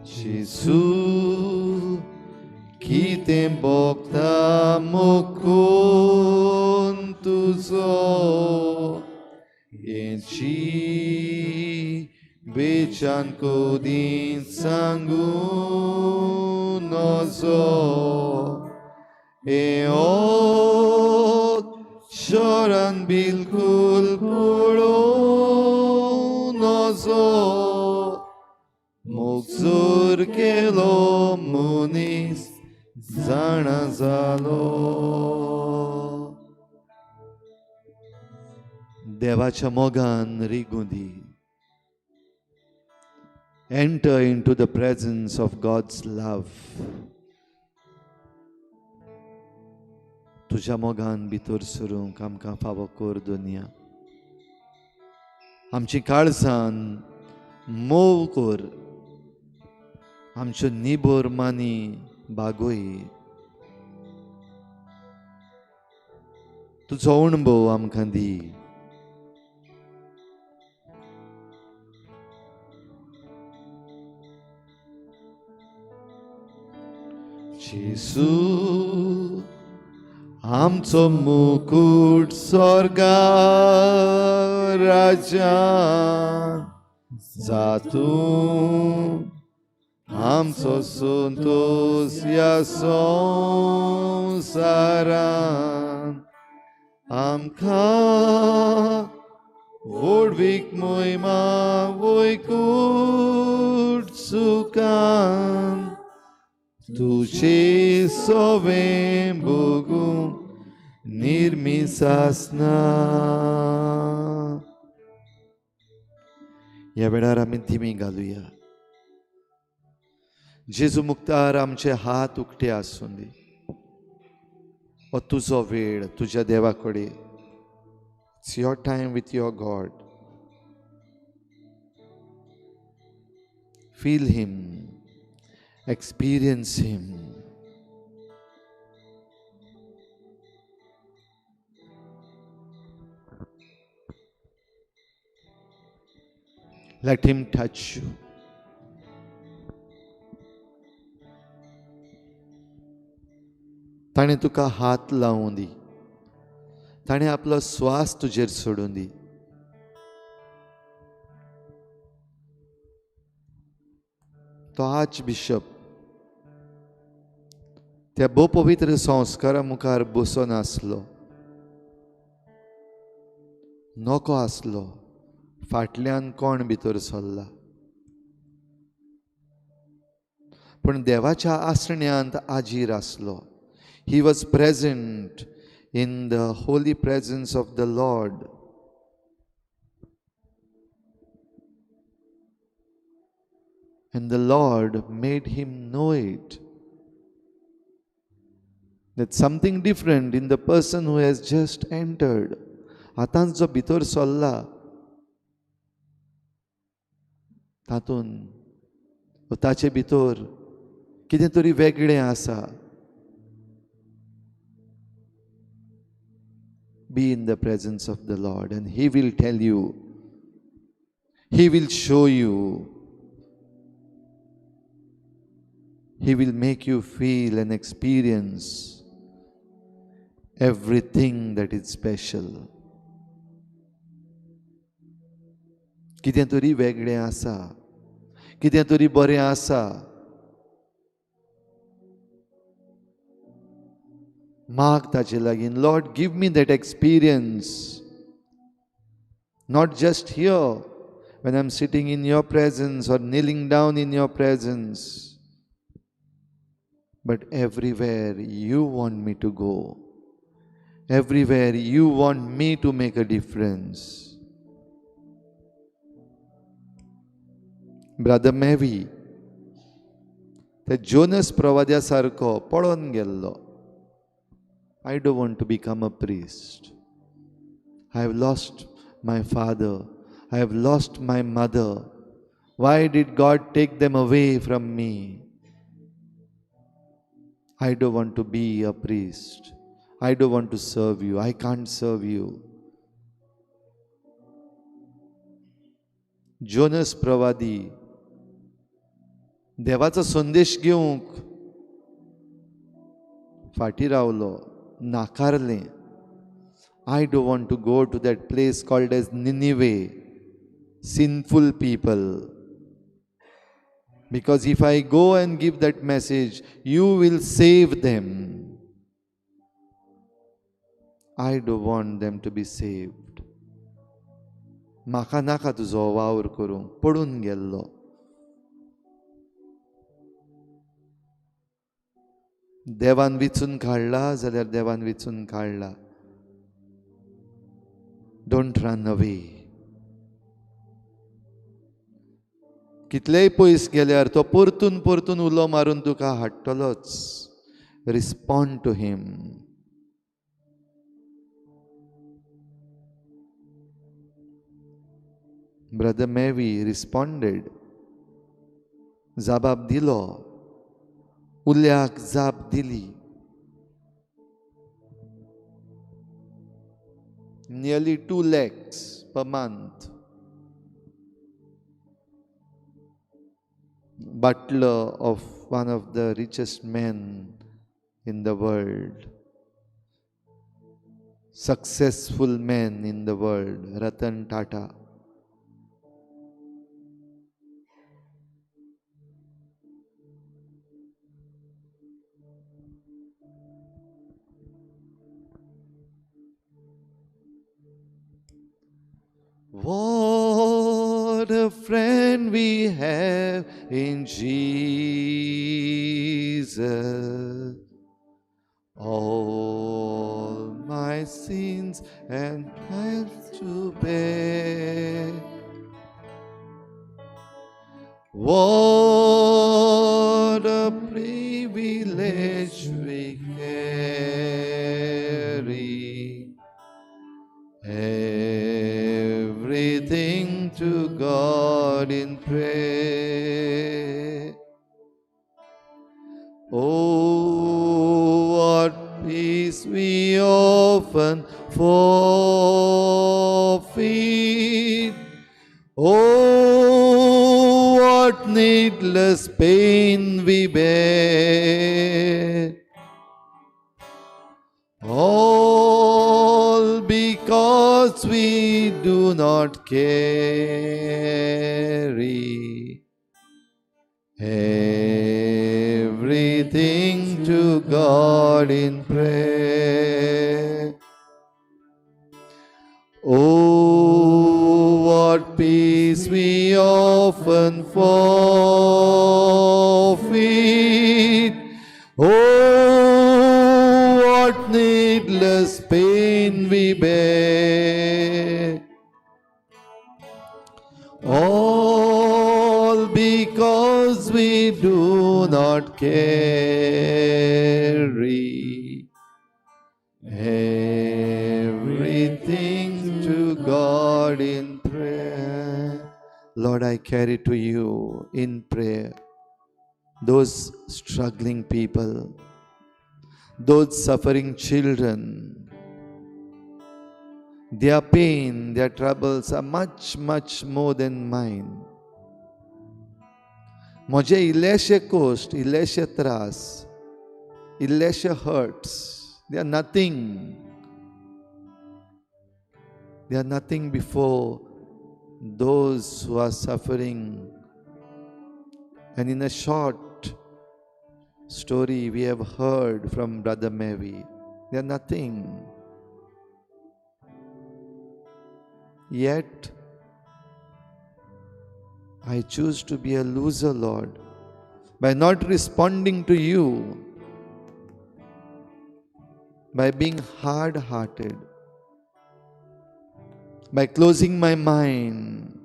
जेजू कितें भोगता मुकून तुजो हेची बेचान कोदीन सांगू नजो हें शरण बिलकुल पळोवं नजो मुगजूर केलो मनीस जाणा जालो. देवाच्या मोगान रिगूं दी. Enter into the presence of God's love. तुज्या मोगान भितर सरूंक आमकां फावो कर दुनिया. आमची काळजान मोव कर, आमच्यो निबोर मानी बागोय. तुजो अणभव आमकां दी. जेजू आमचो मुकूट स्वर्गा राजा जातूं आमचो संतोष ह्या संवसारान आमकां व्हडवीक मोहिमा वैकूट सुखान तुजे सवें भोगूं निर्मिसासना. ह्या वेळार आमी दिमी घालुया. जेजू मुक्तार आमचे हात उक्ते आसूं दी. हो तुजो वेळ तुज्या देवा कडेन. It's your time with your God. Feel him, experience him. Let him touch you. ताणें तुका हात लावूं दी. ताणें आपलो स्वास तुजेर सोडूं दी. तो आर्च बिशप त्या भोव पवित्र संस्कारा मुखार बसून आसलो, नको आसलो, फाटल्यान कोण भितर सरला, पूण देवाच्या आसण्यांत आजीर आसलो. He was present in the holy presence of the Lord. And the Lord made him know it, that something different in the person who has just entered. आतांच जो भितर सरला तातूंत ताचे भितर कितें तरी वेगळें आसा. Be in the presence of the Lord and He will tell you, He will show you, He will make you feel and experience everything that is special. कितें तरी वेगळें आसा, कितें तरी बरें आसा. माग ताचे लागीं, Lord, give me that experience. Not just here when I'm sitting in your presence or kneeling down in your presence, but everywhere you want me to go, everywhere you want me to make a difference. Brother Mevi ते Jonas प्रवाद्या सारको पळोवन गेल्लो. I don't want to become a priest. I have lost my father. I have lost my mother. Why did God take them away from me? I don't want to be a priest. I don't want to serve you. I can't serve you. Jonas प्रवादी देवाचो संदेश घेवंक फाटीं रावलो, नाकारलें. I don't want to go to that place called as Nineveh, sinful people. Because if I go and give that message, you will save them. I don't want them to be saved. म्हाका नाका तुजो वावर करूंक, पडून गेल्लो. देवान विचून काडला जाल्यार देवान विचून काडला. Don't run away. कितलेय पयस गेल्यार तो परतून परतून उलो मारून तुका हाडटलोच. Respond to him. Brother Mevi responded. जबाब दिलो, उल्याक जाप दिली. Nearly 2 lakhs per month. Butler of one of the richest men in the world, successful man in the world, Ratan Tata. What a friend we have in Jesus. All my sins and trials to bear. What a privilege we carry. Everything to God in prayer. Oh, what peace we often forfeit. Oh, what needless pain we bear. All because we do not carry everything to God in prayer. Oh, what peace we often forfeit. Oh, what needless pain we bear. All because we do not carry everything to God in prayer. Lord, I carry to you in prayer those struggling people, those suffering children. Their pain, their troubles are much, much more than mine. म्हजे इल्लेशे cost, इल्लेशे त्रास, इल्लेशे hurts, they are nothing. They are nothing before those who are suffering. And in a short story we have heard from Brother Mevi, they are nothing. Yet, I choose to be a loser, Lord, by not responding to you, by being hard-hearted, by closing my mind,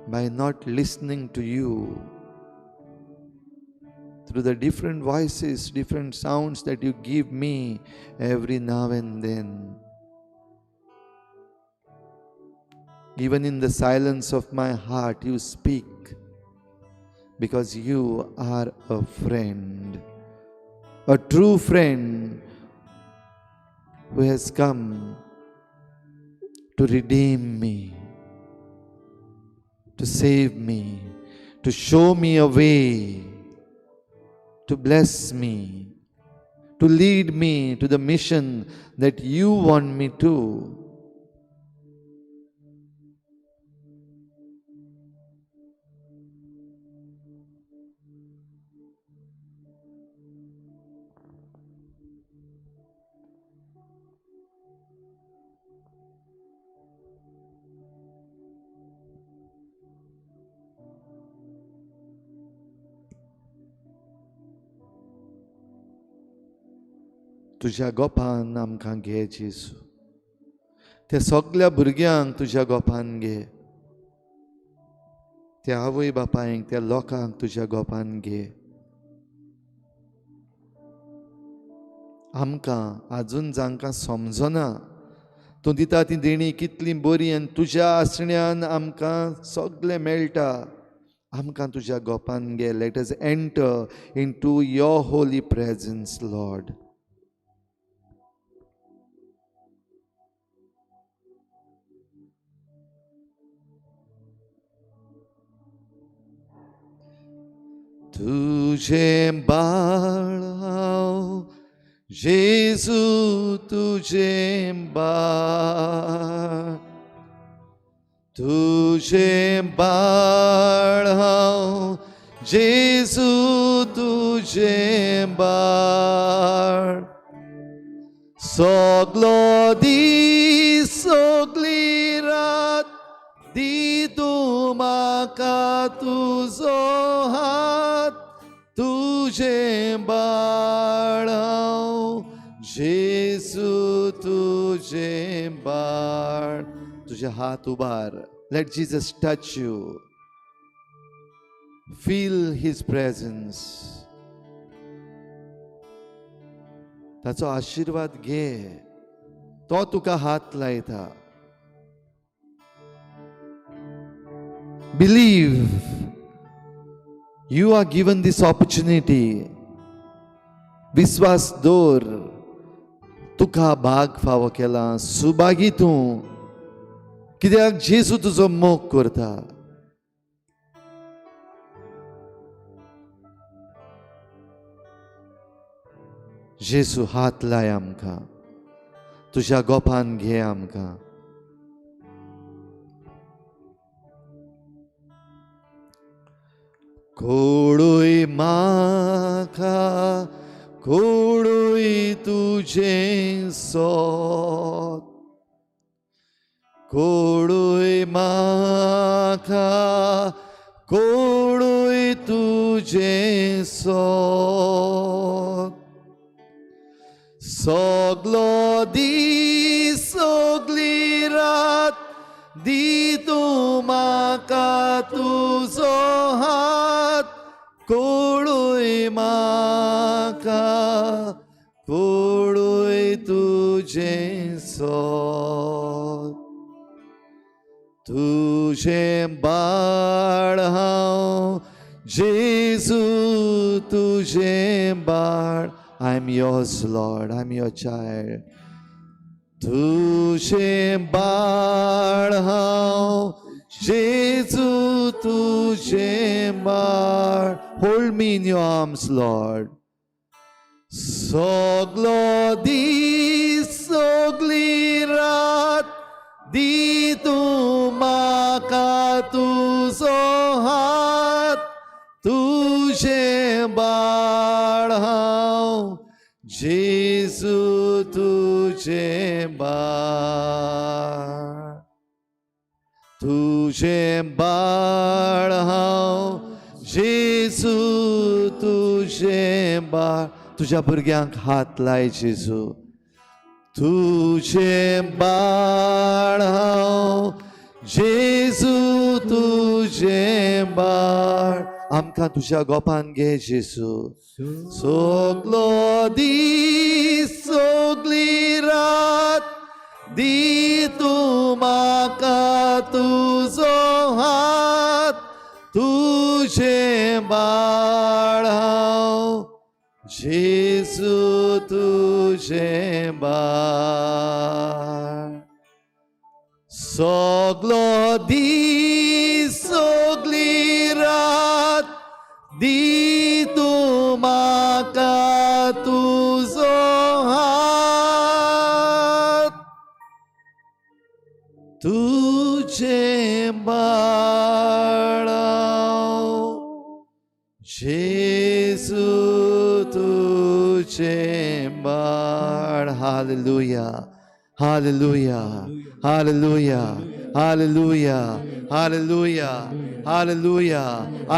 by not listening to you through the different voices, different sounds that you give me every now and then. Even in the silence of my heart, you speak, because you are a friend, a true friend who has come to redeem me, to save me, to show me a way, to bless me. to lead me to the mission that you want me to. तुज्या गोपान आमकां घे जेजू, त्या सगल्या भुरग्यांक तुज्या गोपान घे, त्या आवय बापायंक, त्या लोकांक तुज्या गोपान घे. आमकां आजून जांकां समजना तूं दिता ती देणी कितली बरी आनी तुज्या आसण्यान आमकां सगळें मेळटा, आमकां तुज्या गोपान घे. Let us enter into your holy presence Lord. तुझे बाळ हांव जेजू, तुझे बाळ, तुझे बाळ हांव जेजू, तुझे बाळ. सगलो दीस सगली रात दी तूं म्हाका तुजो हात, तुझे बाळ हांव जेजू, तुझे बाळ. तुझे हात उबार. Let Jesus touch you. Feel his presence. ताचो आशिर्वाद घे, तो तुका हात लायता. Believe you are given this opportunity. विश्वास दवर, तुका भाग फावो केला, सुभागी तूं, कित्याक जेजू तुजो मोग करता. जेजू हात लाय आमकां, तुज्या गोपान घे आमकां. कोडूय म्हाका, कोडूय तुजें सोद, कोडूय म्हाका, कोडूय तुजें सोद. सगलो दीस सगली रात दी तूं म्हाका तुजो हात, कोडूय म्हाका, कोडूय तुजें सोद. तुजें बाळ हांव जेजू, तुजें बाळ. I am yours, Lord. I am your child. तुझे बाळ हांव जेजू, तुझे बाळ. Hold me in your arms, Lord. सगलो दीस सगली रात दी तूं म्हाका तुजो हात, तुझे बाळ हांव जेजू, तुझे बाळ, तुझे बाळ हांव जेजू, तुझे बाळ. तुज्या भुरग्यांक हात लाय जेजू. तुझे बाळ हांव जेजू, तुझे बाळ. आमकां तुज्या गोपान घे जेजू. सगलो दीस सगली रात दी तूं म्हाका तुजो हात, तुझे बाळ हांव जेजू, तुझे बाळ. सगलो दीस सगली रात दी तूं म्हाका तुजो तुझें बाळ हांव, जेजू तुझें बाळ. Hallelujah, hallelujah, hallelujah, hallelujah, hallelujah, hallelujah.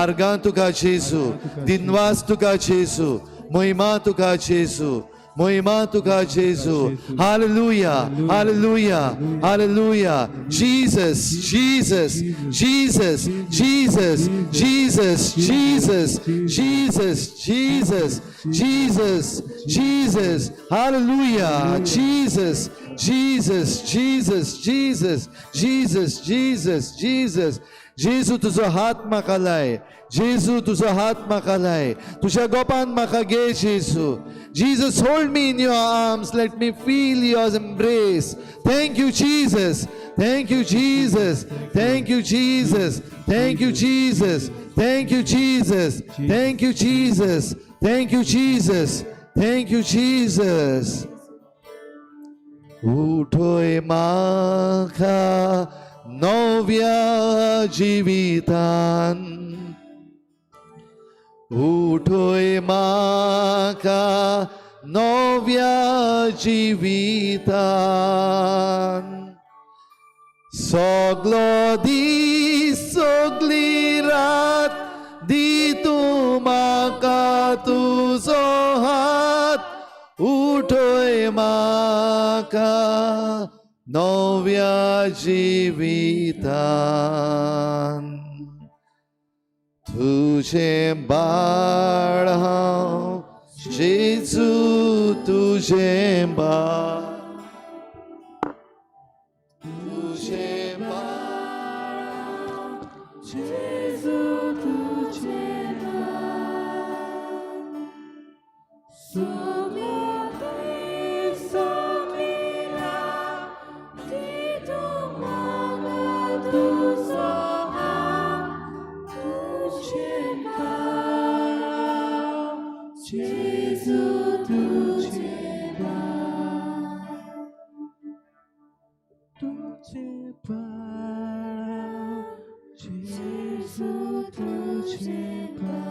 आर्गां तुका जेजू, दिनवास तुका जेजू, महिमा तुका जेजू, महिमा तुका जेजू. Hallelujah, hallelujah, hallelujah. Jesus, Jesus, Jesus, Jesus, Jesus, Jesus, Jesus, Jesus, Jesus, Jesus. Hallelujah. Jesus, Jesus, Jesus, Jesus, Jesus, Jesus, Jesus. जेजू तुजो हात म्हाका लाय, जेजू तुजो हात म्हाका लाय, तुज्या गोपान म्हाका घे जेजू. Jesus, hold me in your arms. Let me feel your embrace. Thank you, Jesus. Thank you, Jesus. Thank you, Jesus. Thank you, Jesus. Thank you, Jesus. Thank you, Jesus. Thank you, Jesus. Thank you, Jesus. उठोय म्हाका नव्या जिवितान, उठोय म्हाका नव्या जिवितान. सगलो दीस सगली रात दी तूं म्हाका तुजो हात, उठोय म्हाका नव्या जिवितान. तुझें बाळ हांव जेजू, तुझें बाळ, तुझें बाळ. जेजू तुझें बाळ, सगलो दीस सगली रात दी तूं म्हाका तुजो हात, तुझें बाळ जेजू तुझें बाळ, तुझें बाळ जेजू तुझें बाळ.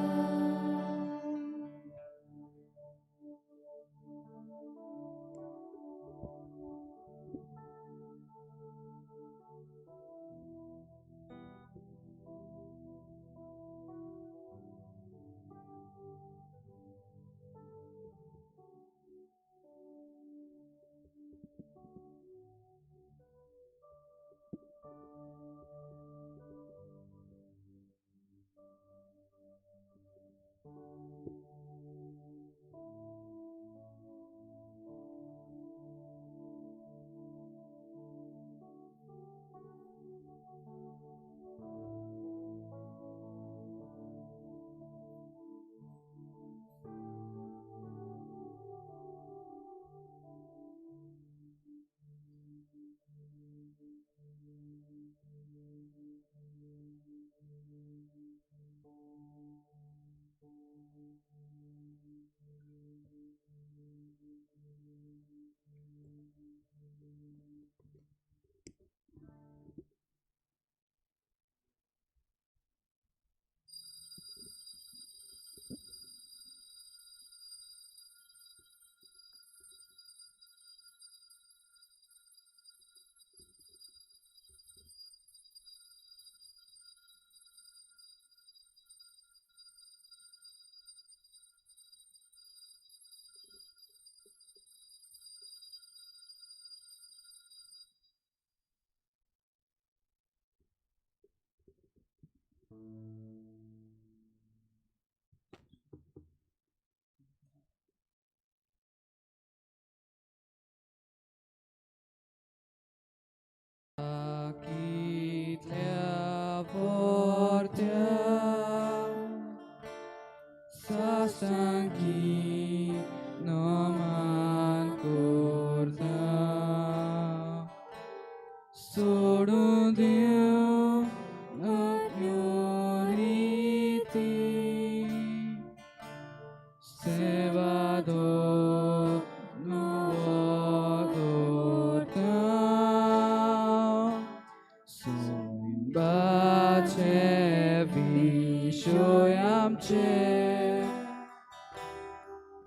कितल्या वर्त्या सासांकी नमन करता, सोडून दिव आपल्यो. लिंबाचे विशय आमचे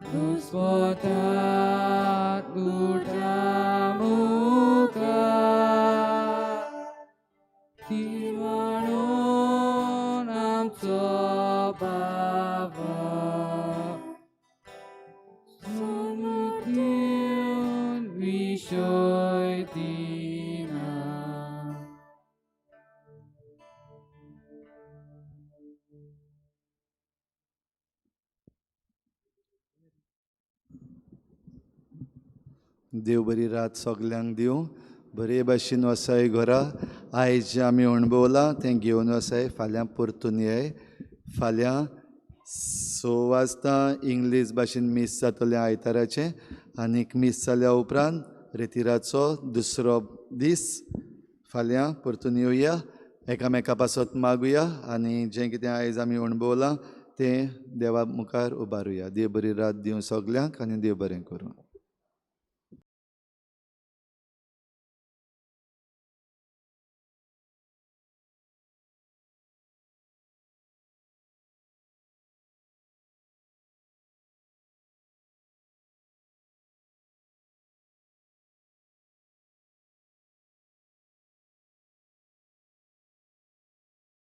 दुस्पोतात उठा मुखार ती म्हणून आमचो बाबा समर्थीन विशय दिना. देव बरी रात सगल्यांक दिवं. बरे भाशेन वसाय घरा. आयज जें आमी अणभवलां तें घेवन वसाय. फाल्यां परतून येय. फाल्यां 6 वाजता इंग्लीश भाशेन मीस जातलें आयताराचें आनीक मीस जाल्या उपरांत रेतिराचो दुसरो दीस. फाल्यां परतून येवया, एकामेका पासत मागुया आनी जें कितें आयज आमी अणभवलां तें देवा मुखार उबारुया. देव बरी रात दिवं सगल्यांक आनी देव बरें करूं.